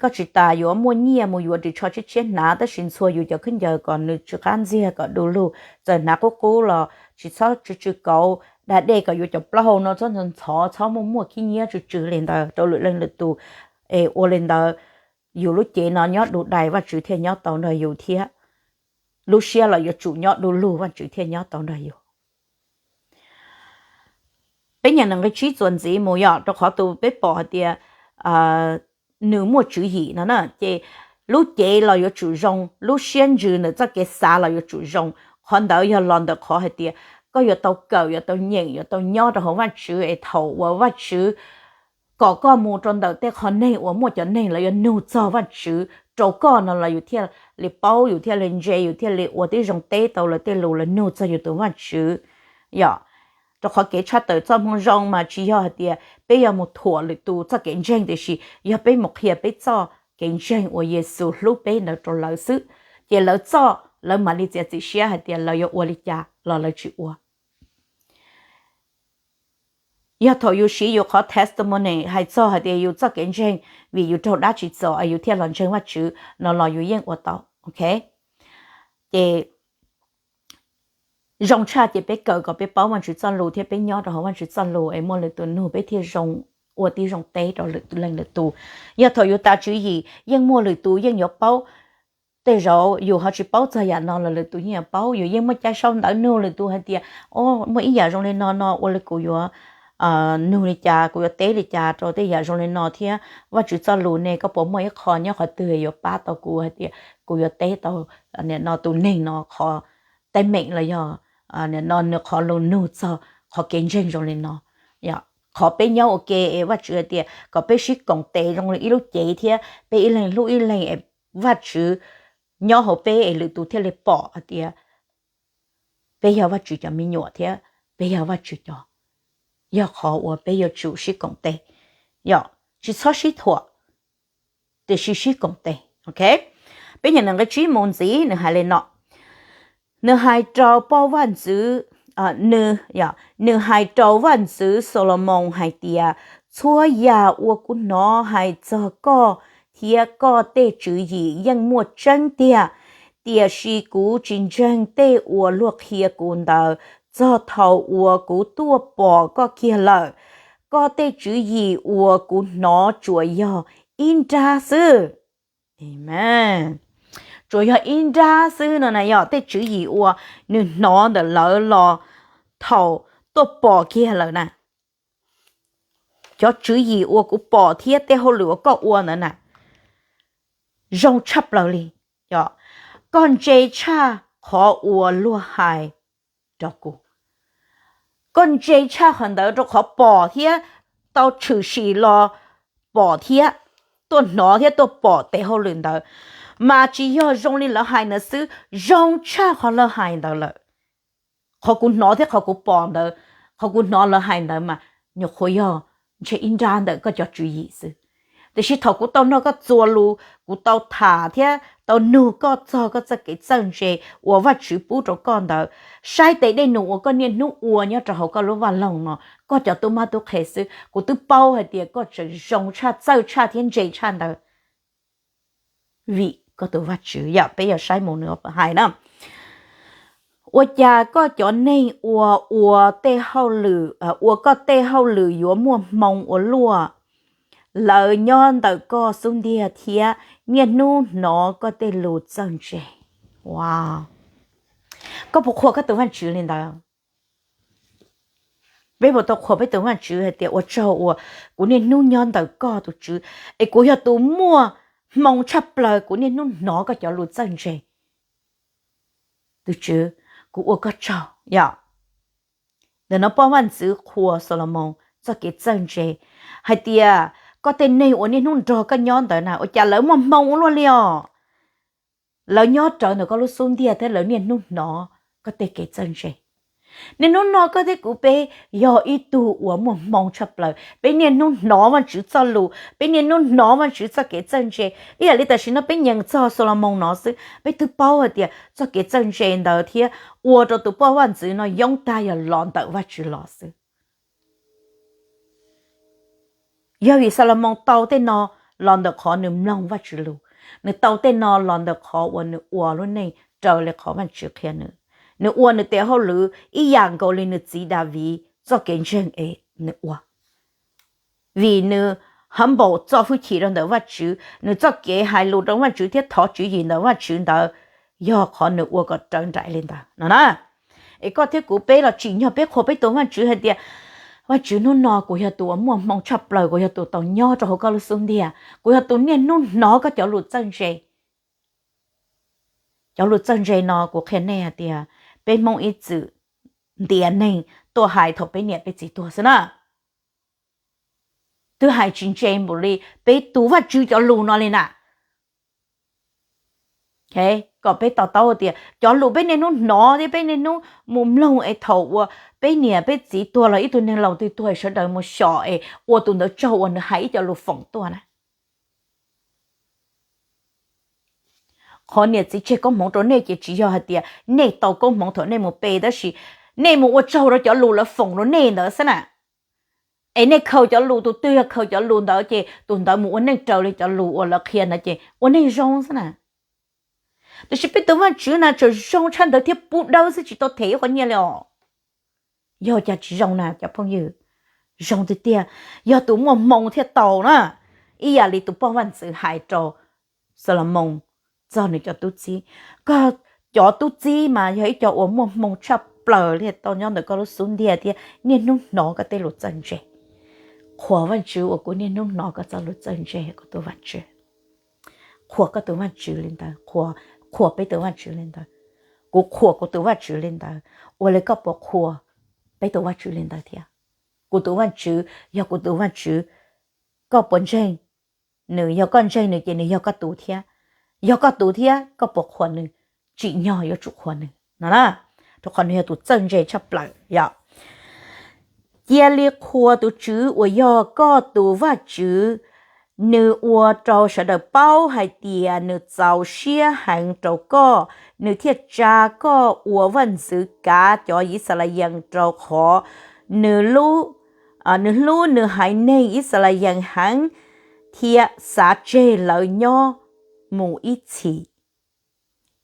Koj tsis tas yuav muaj nyiaj mus yuav ris tsho tshiab tshiab hnav, tab sis ntxhua yus cov khaub ncaws kom nws tsw qab ntxiag kom du lug, txawm hnav qub qub los tsis txhob tsw tsw kauv, da dej kom yuav cov plaub hau no txhob ntxhov ntxhov, txhob muaj muaj khib nyiab tsw tsw li ntawd rau lwm leej lwm tus. Es ua li ntawd, yus lub cev no nyob du dais, Vajtswv thiaj nyob tau nrog yus thiab. Lub siab los yuav tsum nyob du lug, Vajtswv thiaj nyob tau nrog yus. Peb nyeem nees nqi tsib txuas ntxiv mus yom, rau qhov tus peb pom hais tias nws muaj tswv yim no na, ces lub cev los yuav tsum zoo, lub siab ntsws ntawm txoj kev xav los yuav tsum zoo. Qhov ntawd yog los ntawm qhov hais tias koj yuav tau kawm, yuav tau nyeem, yuav tau nyob rau hauv Vajtswv, es thaum uas Vajtswv kom koj mus rau ntawm tej qhov neeg uas muaj cov neeg lawv yuav nug txog Vajtswv rau koj no los yus thiaj li paub, yus thiaj li ntse, yus thiaj li ua tib zoo teb tau lawv tej lus, lawv nug txog yus tus Vajtswv. Yog, rau qhov kev tshaj tawm txoj moo zoo mas tsis yog hais tias peb yuav mus thuam lwm tus txoj kev ntseeg, tiam sis yog peb mus qhia peb txoj kev ntseeg uas Yexus hlub peb ntawd rau lawv xwb, ces lawv txoj lawv mam li txiav txim siab hais tias lawv yuav ua li cas los lawv tsis ua. Yog thaum yus siv yus qhov testimony hais txog hais tias yus txoj kev ntseeg vim yus raug dab tsi txom es yus thiaj los ntseeg Vajtswv no los yus yeej ua tau. Ok, ces zoo tshaj ces peb kawm kom peb paub Vajtswv txoj lus thiab peb nyob rau hauv Vajtswv txoj lus es muaj lwm tus nug peb thiaj zoo, ua tib zoo teb rau lwm leej lwm tus. Yog thaum yus tas tswv yim yeej muaj lwm tus yeej yuav paub. Tej zaum yus ho tsis paub txog yam no los lwm tus yeej yuav paub. Yus yeej muaj caij sau ntawv nug lwm tus hais tias, o, muaj ib yam zoo li no no, ua li kuv yuav nug li cas, kuv yuav teb li cas rau tej yam zoo li no thiab, Vajtswv txoj lus ne, koj puas muaj ib qho nyob qhov twg yuav pab tau kuv hais tias kuv yuav teb tau nim no tus neeg no qhov teeb meem los yog nim no nws qhov lus nug txog qhov kev ntseeg zoo li no. Qhov peb nyob ua ke es Vajtswv hais tias kom peb sib koom tes zoo li ib lub cev thiab peb ib leeg hlub ib leeg es Vajtswv nyob hauv peb es lwm tus thiaj li pom hais tias peb yog Vajtswv cov me nyuam thiab peb yog Vajtswv cov, yog qhov uas peb yuav tsum sib koom tes. Yog, tsis txhob sib thuam, tiam sis sib koom tes. Ok, peb nyeem nees nqi tsib mus ntxiv, nws hais li no. Nws hais rau poj vaj ntxwv, nws, nws hais rau vaj ntxwv Xalumoos hais tias, txhua yam uas kuv hnov hais txog koj thiab koj tej tswv yim yeej muaj tseeb tiag, tiam sis kuv tsis ntseeg tej uas luag qhia kuv ntawd txog thaum uas kuv tuaj pom koj kiag lawm. Koj tej tswv yim uas kuv hnov tsuas yog ib nrab xwb. Amen. Tsuas yog ib nrab xwb no na, yog tej tswv yim uas nws hnov ntawm lawv los thaum tuaj pom kiag lawm na. Cov tswv yim uas kuv pom thiab tej hauj lwm uas koj ua ntawd na, zoo tshaj plaws li. Koj ntse tshaj qhov uas luag hais rau kuv. Koj ntse tshaj qhov ntawd rau qhov pom thiab tau tshwm sim los pom thiab tuaj hnov thiab tuaj pom tes hauj lwm ntawd, mas tsis yog zoo li lawv hais ntawd xwb, zoo tshaj qhov lawv hais ntawd lawm. Qhov kuv hnov thiab qhov kuv pom ntawd, qhov kuv hnov lawv hais ntawd mas nyuam qhuav yog ntshe ib nrab ntawm koj cov tswv yim xwb. Tiam sis thaum kuv tau nrog koj txuas lus, kuv tau tham thiab tau nug koj txog koj txoj kev txawj ntse uas Vajtswv pub rau koj ntawd, saib tes dej num uas koj niaj hnub ua nyob rau hauv koj lub vaj loog no, koj cov tub mab tub qhe xwb, kuv twb paub hais tias koj tseem zoo tshaj, txawj tshaj thiab ntse tshaj ntawd. Vim koj tus Vajtswv, yam peb yog saib mus nws hais na, ua cas koj cov neeg uas ua tej hauj lwm, ua koj tej hauj lwm yuav muaj hmoo ua luaj? Lawv nyob ntawm koj xub ntiag thiab niaj hnub hnov koj tej lus txawj ntse. Wow, koj puas qhuas koj tus Vajtswv li ntawd? Peb puas tau qhuas peb tus Vajtswv hais tias ua tsaug uas kuv niaj hnub nyob ntawm koj tus Tswv, es kuv yog tus muaj hmoo tshaj plaws, kuv niaj hnub hnov koj cov lus txawj ntse. Tus Tswv, kuv ua koj tsaug yom. Ntawm no poj vaj ntxwv qhuas Xalumoos txoj kev txawj ntse, hais tias koj tej neeg uas niaj hnub nrog koj nyob ntawd na ua cas lawv muaj hmoo ua luaj li os. Lawv nyob rawv ntawm koj lub xub ntiag thiab lawv niaj hnub hnov koj tej kev txawj ntse. Niaj hnub no koj thiab kuv peb yog ib tug uas muaj hmoo tshaj plaws, peb niaj hnub hnov Vajtswv txoj lus, peb niaj hnub hnov Vajtswv txoj kev txawj ntse. Ib yam li tam sim no peb nyeem txog Xalumoos no xwb, peb twb paub hais tias txoj kev txawj ntse ntawd thiab ua rau tus poj vaj ntxwv no yoob tag yog los ntawm Vajtswv los xwb. Yog vim Xalumoos tau tej no los ntawm qhov nws mloog Vajtswv lus, nws tau tej no los ntawm qhov uas nws ua lub neej raws li qhov Vajtswv qhia nws. Nws ua nws tes hauj lwm ib yam nkaus li nws txiv Daviv txoj kev ntseeg es nws ua. Vim nws humble txo hwj chim rau ntawm Vajtswv, nws txoj kev hais lus rau Vajtswv thiab thov tswv yim ntawm Vajtswv ntawd yog qhov nws ua kom raws nraim li ntawd no na. Es koj thiab kuv peb los tsim nyog peb qhuas peb tus Vajtswv hais tias, Vajtswv, hnub no kuv yog tus uas muaj hmoo tshaj plaws, kuv yog tus tau nyob rau hauv koj lub xub ntiag, kuv yog tus niaj hnub hnov koj cov lus txawj ntse. Cov lus txawj ntse no kuv qhia nej hais tias peb Hmoob ib txwm ntiav neeg tuaj hais thaum peb niam peb txiv tuag xwb na. Twb hais tsis ntse npaum li peb tus Vajtswv cov lus no li na. Kom peb to taub tias cov lus peb niaj hnub hnov thiab peb niaj hnub mus mloog es thaum uas peb niam peb txiv tuag los ib tug neeg laus twg tuag es sawv daws mus xyom es ua tus ntawd tsaug uas nws hais ib co lus foom tuaj na. Qhov niam txiv tseg koob hmoov rau nej ces tsis yog hais tias nej tau koob hmoov thaum nej mus pe, tab sis nej mus ua tsaug rau cov lus lawv foom rau nej ntawd xwb na. Es nej khaws cov lus, tus twg yog khaws cov lus ntawd ces tus ntawd mus ua neej raws li cov lus uas lawv qhia ntawd ces ua neej zoo xwb na. Tiam sis peb tus Vajtswv na tseem zoo tshaj ntawd thiab pub dawb xwb tsis tau them ib qho nyiaj li os. Yog cas tsis zoo na cov phooj ywg? Zoo tiag tiag, yog tus muaj hmoo thiaj tau na. Ib yam li tus poj vaj ntxwv hais rau Xalumoos txog nws cov tub txib, koj cov tub txib mas yog ib co uas muaj hmoo tshaj plaws li tau nyob ntawm koj lub xub ntiag thiab niaj hnub hnov koj tej lus txawj ntse. Qhuas Vajtswv uas kuv niaj hnub hnov koj txoj lus txawj ntse, kuv tus Vajtswv. Qhuas koj tus Vajtswv li ntawd, qhuas peb tus Vajtswv li ntawd. Kuv qhuas kuv tus Vajtswv li ntawd, ua li koj puas qhuas peb tus Vajtswv li ntawd thiab? Kuv tus Vajtswv yog kuv tus Vajtswv, koj puas ntseeg nws? Yog koj ntseeg nws ces nws yog koj tus thiab. Yog koj tus thiab koj puas qhuas nws? Tsim nyog yuav tsum qhuas nws no na, rau qhov nws yog tus txawj ntse tshaj plaws yom. Cia li qhuas tus Tswv uas yog koj tus Vajtswv, nws ua rau sawv daws paub hais tias nws txaus siab heev rau koj, nws thiaj tsa koj ua vaj ntxwv kav cov Yixalayees, rau qhov nws, nws hlub nws haiv neeg Yixalayees heev thiab xav tseg lawv nyob mus ib txhis.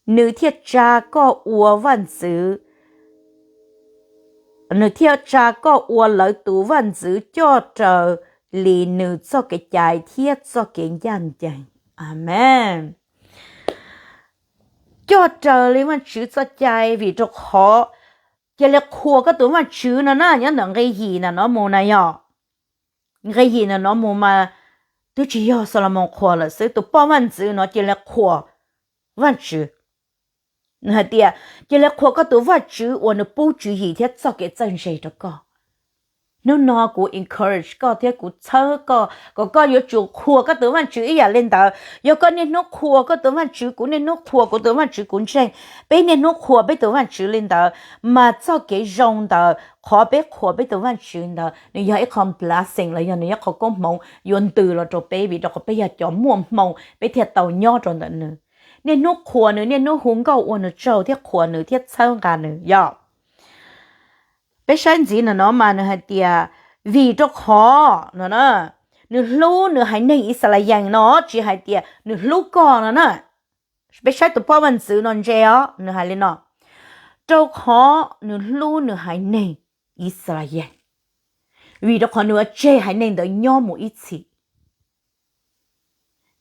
Nws thiaj tsa koj ua vaj ntxwv, nws thiaj tsa koj ua lawv tus vaj ntxwv coj raws li nws txoj kev cai thiab txoj kev ncaj ncees. Amees. Coj raws li Vajtswv txoj cai, vim rau qhov, cia li qhuas koj tus Vajtswv no na, nyob ntawm nqe yim na no mus na yog. Nqe yim na no mus mas twb tsis yog Xalumoos qhuas lawm xwb, tus poj vaj ntxwv no cia li qhuas Vajtswv. Nws hais tias, cia li qhuas koj tus Vajtswv uas nws pub tswv yim thiab txoj kev txawj ntse rau koj. Hnub no kuv encourage koj thiab kuv txhawb koj kom koj yuav tsum qhuas koj tus Vajtswv ib yam li ntawd. Yog koj niaj hnub qhuas koj tus Vajtswv, kuv niaj hnub qhuas kuv tus Vajtswv, kuv ntseeg peb niaj hnub qhuas peb tus Vajtswv li ntawd, mas txoj kev zoo ntawd, qhov peb qhuas peb tus Vajtswv ntawd, nws yog ib qho blessing los yog nws yog qhov koob hmoov yuav ntws los rau peb, vim rau qhov peb yog cov muaj hmoo peb thiaj tau nyob rau ntawm nws. Niaj hnub qhuas nws, niaj hnub hu nkauj ua nws tsaug thiab qhuas nws thiab txhawb nqa nws yom. Peb saib ntxiv no no mas nws hais tias, vim rau qhov no, nws hlub nws haiv neeg Yixalayees no, tsis hais tias nws hlub koj no na. Peb saib tus poj vaj ntxwv no ntse os, nws hais li no, rau qhov nws hlub nws haiv neeg Yixalayees, vim rau qhov nws yuav tseg haiv neeg ntawd nyob mus ib txhis.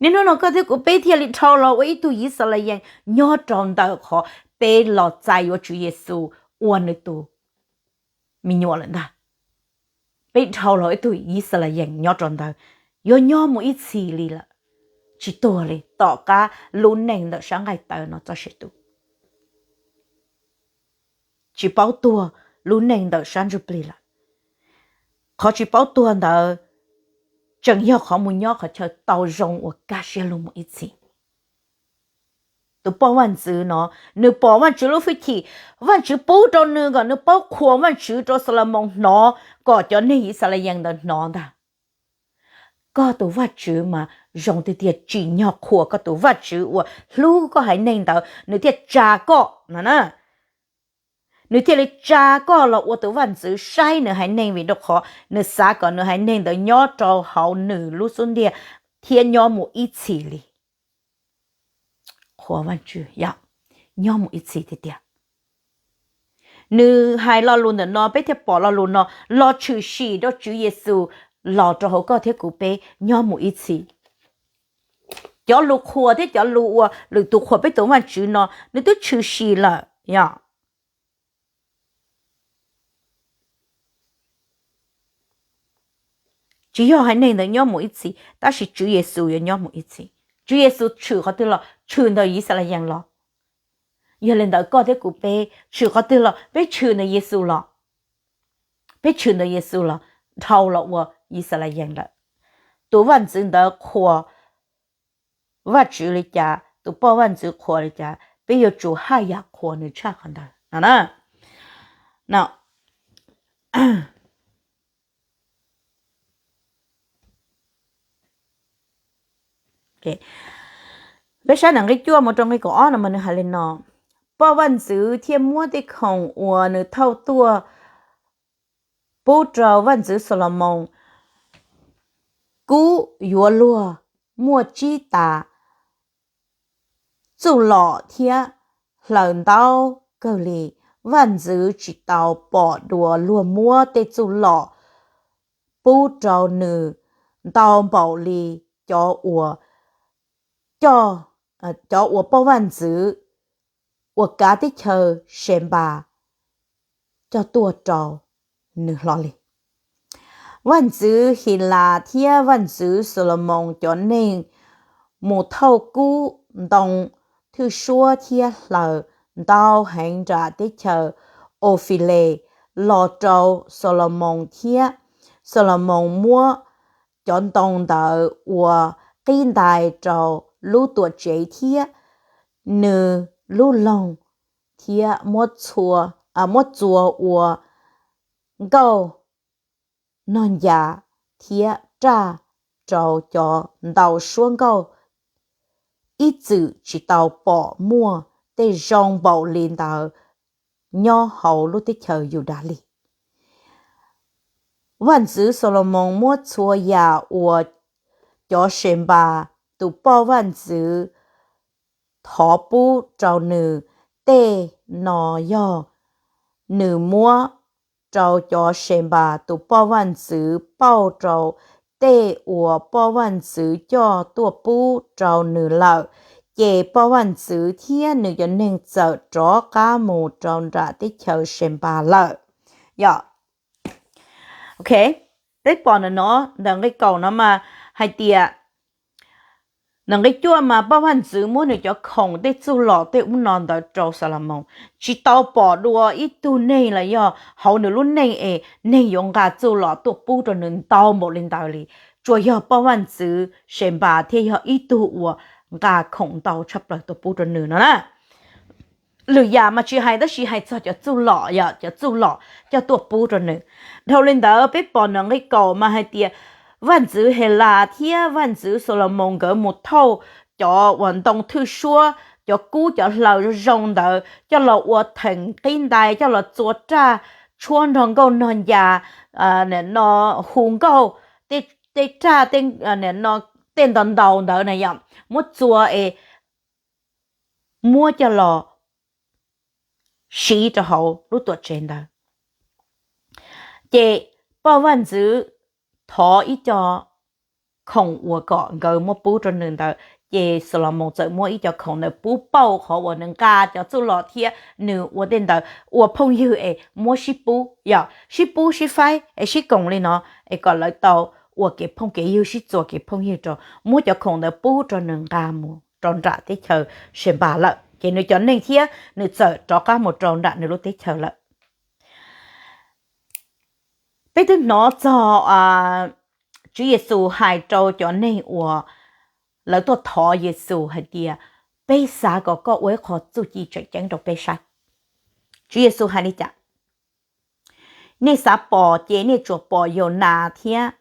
Niaj hnub no koj thiab kuv peb thiaj li dhau los ua ib tug Yixalayees nyob rau ntawm qhov peb los txais yuav Tswv Yexus ua nws tus me nyuam lawm ntag. Peb dhau los ib tug Yixalayees nyob rau ntawd, yuav nyob mus ib txhis li lawm, tsis tuag li tom qab lub neej ntawm sab nqaij tawv no txoj sia tu. Tsis paub tuag lub neej ntawm sab ntsuj plig lawm. qhov tsis paub tuag ntawd tseem yog qhov mus nyob qhov chaw tau zoo uas kaj siab lug mus ib txhis. Tus poj vaj ntxwv no, nws pom Vajtswv lub hwj chim, Vajtswv pub rau nws kom nws paub qhuas Vajtswv rau Xalumoos hnov, kom cov neeg Yixalayees ntawd hnov ntag. Koj tus Vajtswv mas zoo tiag tiag, tsim nyog qhuas koj tus Vajtswv uas hlub koj haiv neeg ntawd, nws thiaj tsa koj no na. Nws thiaj li tsa koj los ua tus vaj ntxwv saib nws haiv neeg, vim rau qhov nws xav kom nws haiv neeg ntawd nyob rau hauv nws lub xub ntiag thiab nyob mus ib txhis li. Qhuas Vajtswv, yog nyob mus ib txhis tiag tiag. Nws hais lo lus ntawm no, peb thiaj pom lo lus no los tshwm sim rau Tswv Yexus los rau hauv koj thiab kuv peb nyob mus ib txhis. Cov lus qhuas thiab cov lus uas lwm tus qhuas peb tus Vajtswv no, nws twb tshwm sim lawm, yog tsis yog haiv neeg ntawd nyob mus ib txhis, tab sis Tswv Yexus yuav nyob mus ib txhis. Tswv Yexus tshwm qhov twg los? Tshwm ntawm Yixalayees los. Yog li ntawd koj thiab kuv peb tshwm qhov twg los? Peb tshwm ntawm Yexus los. Peb tshwm ntawm Yexus los dhau los ua Yixalayees lawm. Tus vaj ntxwv ntawd qhuas Vajtswv li cas, tus poj vaj ntxwv qhuas li cas, peb yuav tsum haj yam qhuas nws tshaj qhov ntawd no na. Peb saib ntawm nqe cuaj mus rau nqe kaum ob no mas nws hais li no: Poj vaj ntxwv thiaj muab tej khoom uas nws thauj tuaj pub rau vaj ntxwv Xalumoos. Kub yuav luag muaj tsib tas, txuj lom thiab hlaws ntau kawg li. Vaj ntxwv tsis tau pom dua luag muab tej txuj lom pub rau nws ntau npaum li cov uas coj, cov uas poj vaj ntxwv uas kav teb chaws Senpas coj tuaj rau nws hlo li. Vaj ntxwv Hilas thiab vaj ntxwv Xalumoos cov neeg mus thauj kub, ntoo, thwj suab thiab hlaws ntau heev nram teb chaws Ufiles los rau Xalumoos thiab. Xalumoos muab cov ntoo ntawd ua qib ntais rau lub Tuamtsev thiab nws lub loog thiab muab txua ua nkauj, nog ncas thiab raj rau cov ntau suab nkauj. Ib txwm tsis tau pom muaj tej zoo npaum li ntawd nyob hauv lub teb chaws Yudas li. Vaj ntxwv Xalumoos muab txhua yam uas cov Senpas tus poj vaj ntxwv thov pub rau nws, tej no yog nws muab rau cov Senpas tus poj vaj ntxwv pauj rau tej uas poj vaj ntxwv coj tuaj pub rau nws lawm. Ces poj vaj ntxwv thiab nws cov neeg txawm rov qab mus rau nram teb chaws Senpas lawm. Yog, ok, peb pom ntawm no, ntawm nqe kaum no mas hais tias ntawm nqe cuaj mas poj vaj ntxwv muab nws cov khoom, tej txuj lom, tej ub no ntawd rau Xalumoos, tsis tau pom dua ib tug neeg los yog hauv nws lub neej es neeg yuav nqa txuj lom tuaj pub rau nws ntau npaum li ntawd li. Tsuas yog poj vaj ntxwv Senpas thiaj yog ib tug uas nqa khoom ntau tshaj plaws tuaj pub rau nws no na. Lwm yam mas tsis hais, tab sis hais txog cov txuj lom, yog cov txuj lom coj tuaj pub rau nws. Dhau li ntawd peb pom ntawm nqe kaum mas hais tias vaj ntxwv Hilas thiab vaj ntxwv Xalumoos nkawd mus thauj cov uas ntoo, thwj suab, cov kub, cov hlaws zoo zoo ntawd coj los ua theem qib ntais, coj los txua raj, tshuab nrog nkauj nog ncas, no hu nkauj, tej raj, tej ntau ntau ntawd na yom, muab txua es muab coj los siv rau hauv lub Tuamtsev ntawd. Ces poj vaj ntxwv thov ib co khoom uas kom nkawd muab pub rau nws ntawd, ces Xalumoos txawm muab ib co khoom ntawd pub pauj qhov uas nws nqa cov txuj lom thiab nws ua tej ntawd ua phooj ywg es muab sib pub, yog sib pub sib faib es sib koom li no es kom lawv tau ua kev phooj kev ywg, sib txuas kev phooj ywg rau, muab cov khoom ntawd pub rau nws nqa mus rau nram teb chaws Senpas lawm, ces nws cov neeg thiab nws txawm rov qab mus rau nram nws lub teb chaws lawm. Peb twb hnov txog Tswv Yexus hais rau cov neeg uas lawv tuaj thov Yexus hais tias, peb xav kom koj ua ib qho txuj ci tseem ceeb rau peb saib. Tswv Yexus hais li cas? Nej xav pom ces nej tsuas pom Yaunas thiab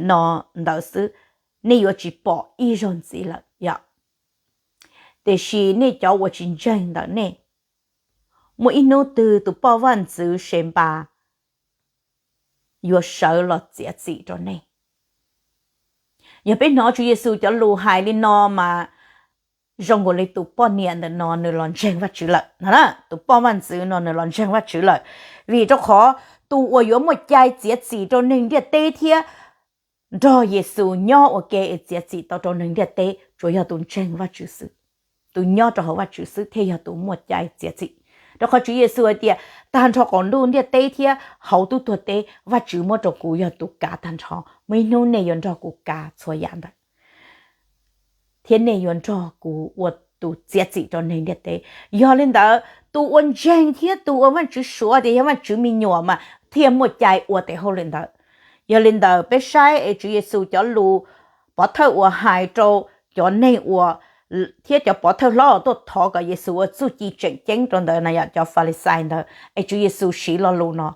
no ntawd xwb, nej yuav tsis pom ib zaug ntxiv lawm yom. Tiam sis nej cov uas tsis ntseeg ntawm nej, muaj ib hnub twg tus poj vaj ntxwv Senpas yuav sawv los txiav txim rau nej. Yog peb hnov Tswv Yexus cov lus hais li no mas zoo nkaus li tus poj niam ntawm no nws los ntseeg Vajtswv lawm no. Tus poj vaj ntxwv no nws los ntseeg Vajtswv lawm, vim rau qhov tus uas yuav muaj cai txiav txim rau neeg ntiaj teb thiab nrog Yexus nyob ua ke es txiav txim tau rau neeg ntiaj teb tsuas yog tus ntseeg Vajtswv xwb. Tus nyob rau hauv Vajtswv xwb thiaj yog tus muaj cai txiav txim. Rau qhov Tswv Yexus hais tias tag nrho qaum ntuj ntiaj teb thiab hauv tub tuag teb Vajtswv muab rau kuv yog tus kav tag nrho. Muaj ib hnub nej yuav nrog kuv kav txhua yam ntawd thiab nej yuav nrog kuv ua tus txiav txim rau neeg ntiaj teb. Yog li ntawd tus uas ntseeg thiab tus uas Vajtswv suav tias yog Vajtswv me nyuam mas thiaj muaj cai ua tes hauj lwm ntawd. Yog li ntawd peb saib es Tswv Yexus cov lus, pov thawj uas hais rau cov neeg uas thiab cov pov thawj hlob uas tuaj thov kom Yexus ua txuj ci tseem ceeb rau ntawd na yom, cov Falixais ntawd, es Tswv Yexus siv lo lus no,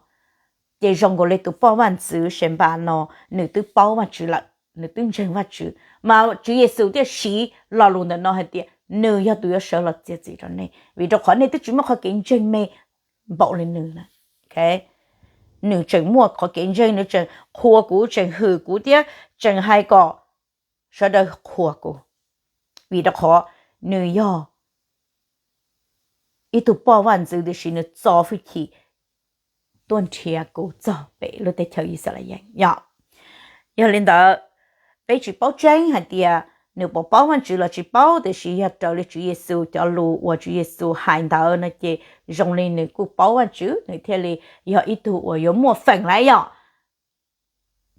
ces zoo nkaus li tus poj vaj ntxwv Senpas no nws twb paub Vajtswv lawm, nws twb ntseeg Vajtswv, mas Tswv Yexus thiaj siv lo lus ntawm no hais tias nws yog tus yuav sawv los txiav txim rau nej, vim rau qhov nej twb tsis muaj qhov kev ntseeg me npaum li nws. Nws tseem muaj qhov kev ntseeg, nws tseem qhuas kuv, tseem hwm kuv thiab tseem hais kom sawv daws qhuas kuv, vim rau qhov nws yog ib tug poj vaj ntxwv tiam sis nws txo hwj chim tuaj nrhiav kuv txog pem lub teb chaws Yixalayees yom. Yog li ntawd, peb tsis paub tseeb hais tias nws puas paub Vajtswv los tsis paub, tiam sis yog raws li Tswv Yexus cov lus uas Tswv Yexus hais ntawd no ces zoo li nws kuj paub Vajtswv, nws thiaj li yog ib tug uas yuav muaj feem lawm yom.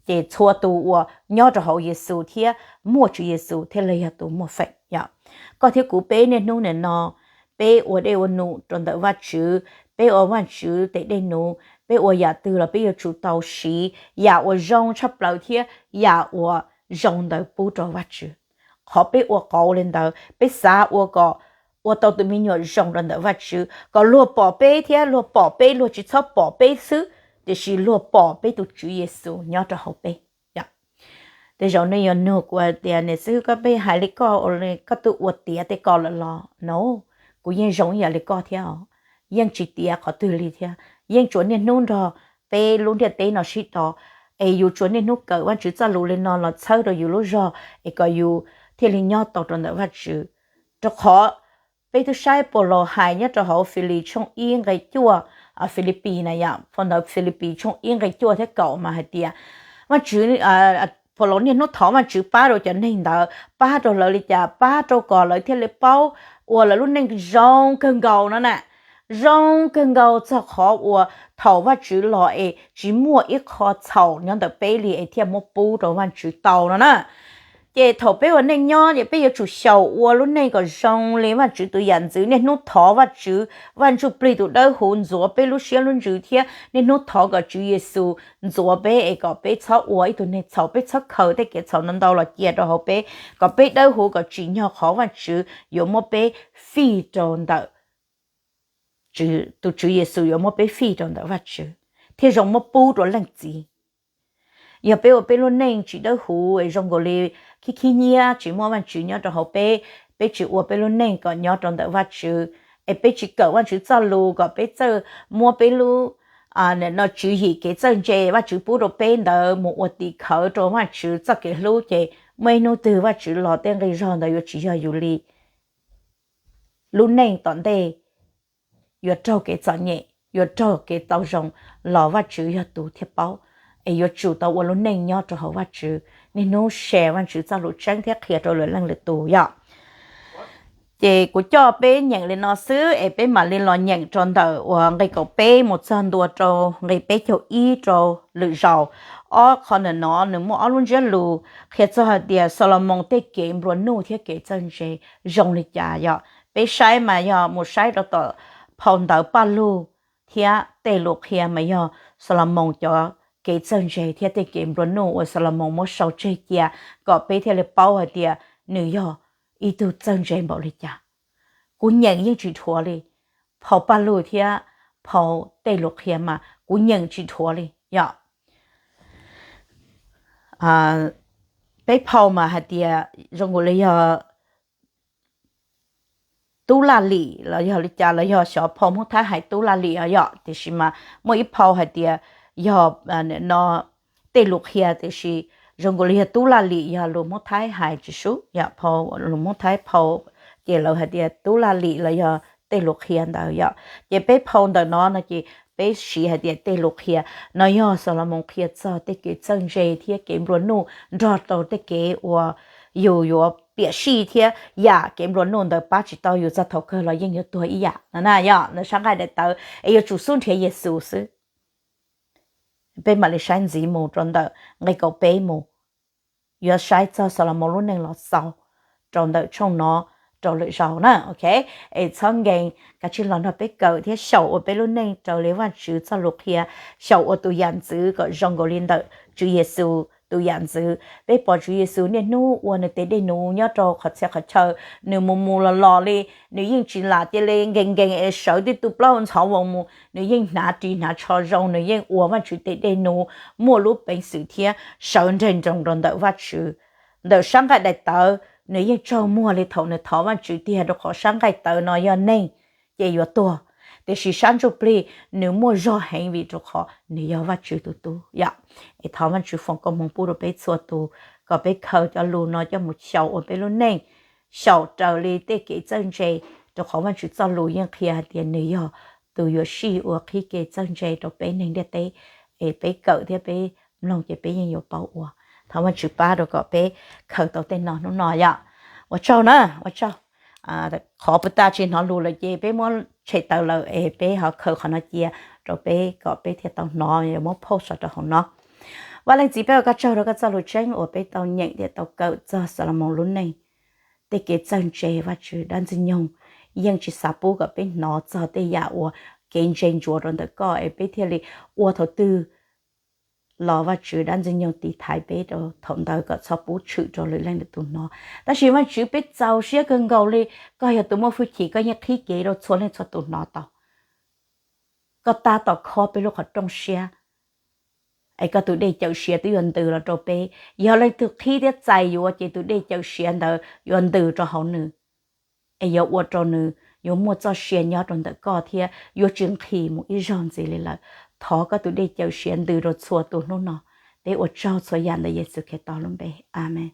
Ces txhua tus uas nyob rau hauv Yexus thiab muaj Tswv Yexus thiaj li yog tus muaj feem yom. Koj thiab kuv peb niaj hnub nim no, peb ua dej ua num rau ntawm Vajtswv, peb ua Vajtswv tes dej num, peb ua yam twg los peb yuav tsum tau siv yam uas zoo tshaj plaws thiab yam uas zoo ntawd pub rau Vajtswv. Qhov peb ua qauv li ntawd, peb xav ua kom ua tau tus me nyuam zoo rau ntawm Vajtswv, kom luag pom peb thiab luag pom peb, luag tsis txhob pom peb xwb, tiam sis luag pom peb tus Tswv Yexus nyob rau hauv peb. Tej zaum nej yuav nug kuv hais tias, niam xib hwb, koj pheej hais li koj, koj twb ua tiav tej ko lawm los? No, kuv yeej zoo ib yam li koj thiab os, yeej tsis tiav qhov twg li thiab. Yeej tsuas niaj hnub nrog peb lub ntiaj teb no sib tos, es yus tsuas niaj hnub kawm Vajtswv txoj lus li no los txhawb rau yus lub zog es kom yus thiaj li nyob tau rau ntawm Vajtswv. Rau qhov peb twb saib Paulus hais nyob rau hauv Filipis tshooj ib nqe cuaj, Filipis na yom, phau ntawv Filipis tshooj ib nqe cuaj thiab kaum mas hais tias Vajtswv, Paulus niaj hnub thov Vajtswv pab rau cov neeg ntawd, pab rau lawv li cas? Pab rau kom lawv thiaj li paub ua lawv lub neej zoo kawg nkaus no na, zoo kawg nkaus txog qhov uas thaum Vajtswv los es tsis muaj ib qho txhaum nyob ntawm peb li es thiaj muab pub rau Vajtswv tau no na. Ces thaum peb ua neej nyob ces peb yuav tsum xyaum ua lub neej kom zoo li Vajtswv tus yam ntxwv, niaj hnub thov Vajtswv, Vaj Ntsujplig tus Dawbhuv ntxuav peb lub siab lub ntsws thiab niaj hnub thov kom Tswv Yexus ntxuav peb es kom peb txhob ua ib tug neeg txhaum, peb txhob khaws tej kev txhaum no ntau los cia rau hauv peb, kom peb dawb huv kom tsim nyog qhov Vajtswv yuav muab peb fij rau ntawm, tus Tswv Yexus yuav muab peb fij rau ntawm Vajtswv thiaj zoo muab pub rau Leej Txiv. Yog peb ua peb lub neej tsis dawb huv es zoo nkaus li khib khib nyiab tsis muaj Vajtswv nyob rau hauv peb, peb tsis ua peb lub neej kom nyob rau ntawm Vajtswv, es peb tsis kawm Vajtswv txoj lus kom peb txawj muab peb lub no tswv yim kev txawj ntse Vajtswv pub rau peb ntawd mus ua tim khawv rau Vajtswv txoj kev hlub, ces muaj ib hnub twg Vajtswv los tej nqi zog ntawd yuav tsis yog yus li. Lub neej tom ntej yuav raug kev txom nyem, yuav raug kev tau zoo, los Vajtswv yog tus thiaj paub. Es yuav tsum tau ua lub neej nyob rau hauv Vajtswv, niaj hnub share Vajtswv txoj lus tseeb thiab qhia rau lwm leej lwm tus yom. Ces kuv coj peb nyeem li no xwb es peb mam li los nyeem rau ntawm uas nqe kaum peb mus txog ntua rau nqe peb caug ib rau lwm zaus. Ob qho ntawm no nws muaj ob lub ntsiab lus qhia txog hais tias Xalumoos tej kev nplua nuj thiab kev txawj ntse zoo li cas yom. Peb saib mas yog mus saib rau tom phau ntawv Paj Lug thiab tej lus qhia mas yog Xalaumoos cov kev txawj ntse thiab tej kev nplua nuj uas Xalaumoos muab sau tseg cia kom peb thiaj li paub hais tias nws yog ib tug txawj ntse npaum li cas. Kuv nyeem yeej tsis dhuav li. Phau Paj Lug thiab phau tej lus qhia mas kuv nyeem tsis dhuav li yom. Peb phau mas hais tias zoo nkaus li yog Tub Laj Lim los yog li cas los yog xyov phau Hmoob Thaib hais Tub Laj Lim os yom, tiam sis mas muaj ib phau hais tias yog no tej lus qhia, tiam sis zoo nkaus li yog Tub Laj Lim yog lus Hmoob Thaib hais tsis sub yom, phau lus Hmoob Thaib phau ces lawv hais tias Tub Laj Lim los yog tej lus qhia ntawd yom. Ces peb phau ntawm no no ces peb siv hais tias tej lus qhia no yog Xalaumoos qhia txog tej kev txawj ntse thiab kev nplua nuj nrog rau tej kev uas yus yuav piam sij thiab yam kev nplua nuj ntawd pab tsis tau yus txog thaum kawg los yeej yuav tuag ib yam no na yom. Ntawm sab nqaij daim tawv es yuav tsum xub nrhiav Yexus xwb. Peb mam li saib ntxiv mus rau ntawm nqe kaum peb mus, yuav saib txog Xalaumoos lub neej los xaus rau ntawm tshooj no rau lwm zaus na, ok. Es txhob nkees, kav tsij los nrog peb kawm thiab xyaum ua peb lub neej raws li Vajtswv txoj lus qhia, xyaum ua tus yam ntxwv kom zoo nkaus li ntawm Tswv Yexus tus yam ntxwv. Peb pom Tswv Yexus niaj hnub ua nws tes dej num nyob rau qhov txhia qhov chaw, nws mus mus los los li, nws yeej tsis lam cia li nkees nkees es sawv tib tug plaub hau ntxhov voos mus, nws yeej hnav ris hnav tsho zoo, nws yeej ua Vajtswv tes dej num, muaj lub peev xwm thiab sawv nreg nroos rau ntawm Vajtswv. Ntawm sab nqaij daim tawv nws yeej tsaug muag li thaum nws thov Vajtswv tiag, rau qhov sab nqaij tawv no yog neeg ces yuav tuag, tiam sis sab ntsuj plig nws muaj zog heev vim rau qhov nws yog Vajtswv tus tub yom. Es thov Vajtswv foom koob hmoov pub rau peb txhua tus kom peb khaws cov lus no coj mus xyaum ua peb lub neej, xyaum raws li tej kev txawj ntse, rau qhov Vajtswv txoj lus yeej qhia hais tias nws yog tus yuav sij ua qhib kev txawj ntse rau peb neeg ntiaj teb. Es peb kawm thiab peb mloog ces peb yeej yuav paub ua. Thov Vajtswv pab rau kom peb khaws tau tej no hnub no yom. Ua tsaug na, ua tsaug. Qhov puag ta tsis hnov lus lawm ces peb muab tshem tawm lawm es peb ho khaws qhov no cia rau peb kom peb thiaj tau hnov, yuav muab post rau hauv no. Vaj Leej Txiv, peb ua koj tsaug rau koj txoj lus tseeb uas peb tau nyeem thiab tau kawm txog Xalaumoos lub neej. Tej kev txawj ntse Vajtswv dab Ntxwg Nyoog yeej tsis xav pub kom peb hnov txog tej yam uas kev ntse ntsuav rau ntawm koj es peb thiaj li ua thaum twg los Vajtswv dab Ntxwg Nyoog tiv thaiv peb rau thaum ntawd kom txhob pub tshwm rau lwm leej lwm tus hnov. Tab sis Vajtswv, peb txaus siab kawg nkaus li, koj yog tus muaj hwj chim, koj yeej qhib kev rau txhua leej txhua tus hnov tau. Koj tab tom khob peb lub qhov rooj siab, es koj tus dej cawm siav twb yuav ntws los rau peb. Yog leej twg qhib thiab txais yuav ces tus dej cawm siav ntawd yuav ntws rau hauv nws, es yuav ua rau nws yuav muaj txoj sia nyob rau ntawm koj thiab yuav tsis nqhis mus ib zaug ntxiv li lawm. Thov koj tus dej cawm siav ntws rau txhua tus hnub no. Peb ua tsaug txhua yam ntawm Yexus Khetos lub npe, amees.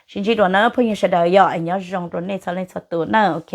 Sib ntsib dua na phooj ywg sawv daws, yog es nyob zoo rau nej txhua leej txhua tus na, ok.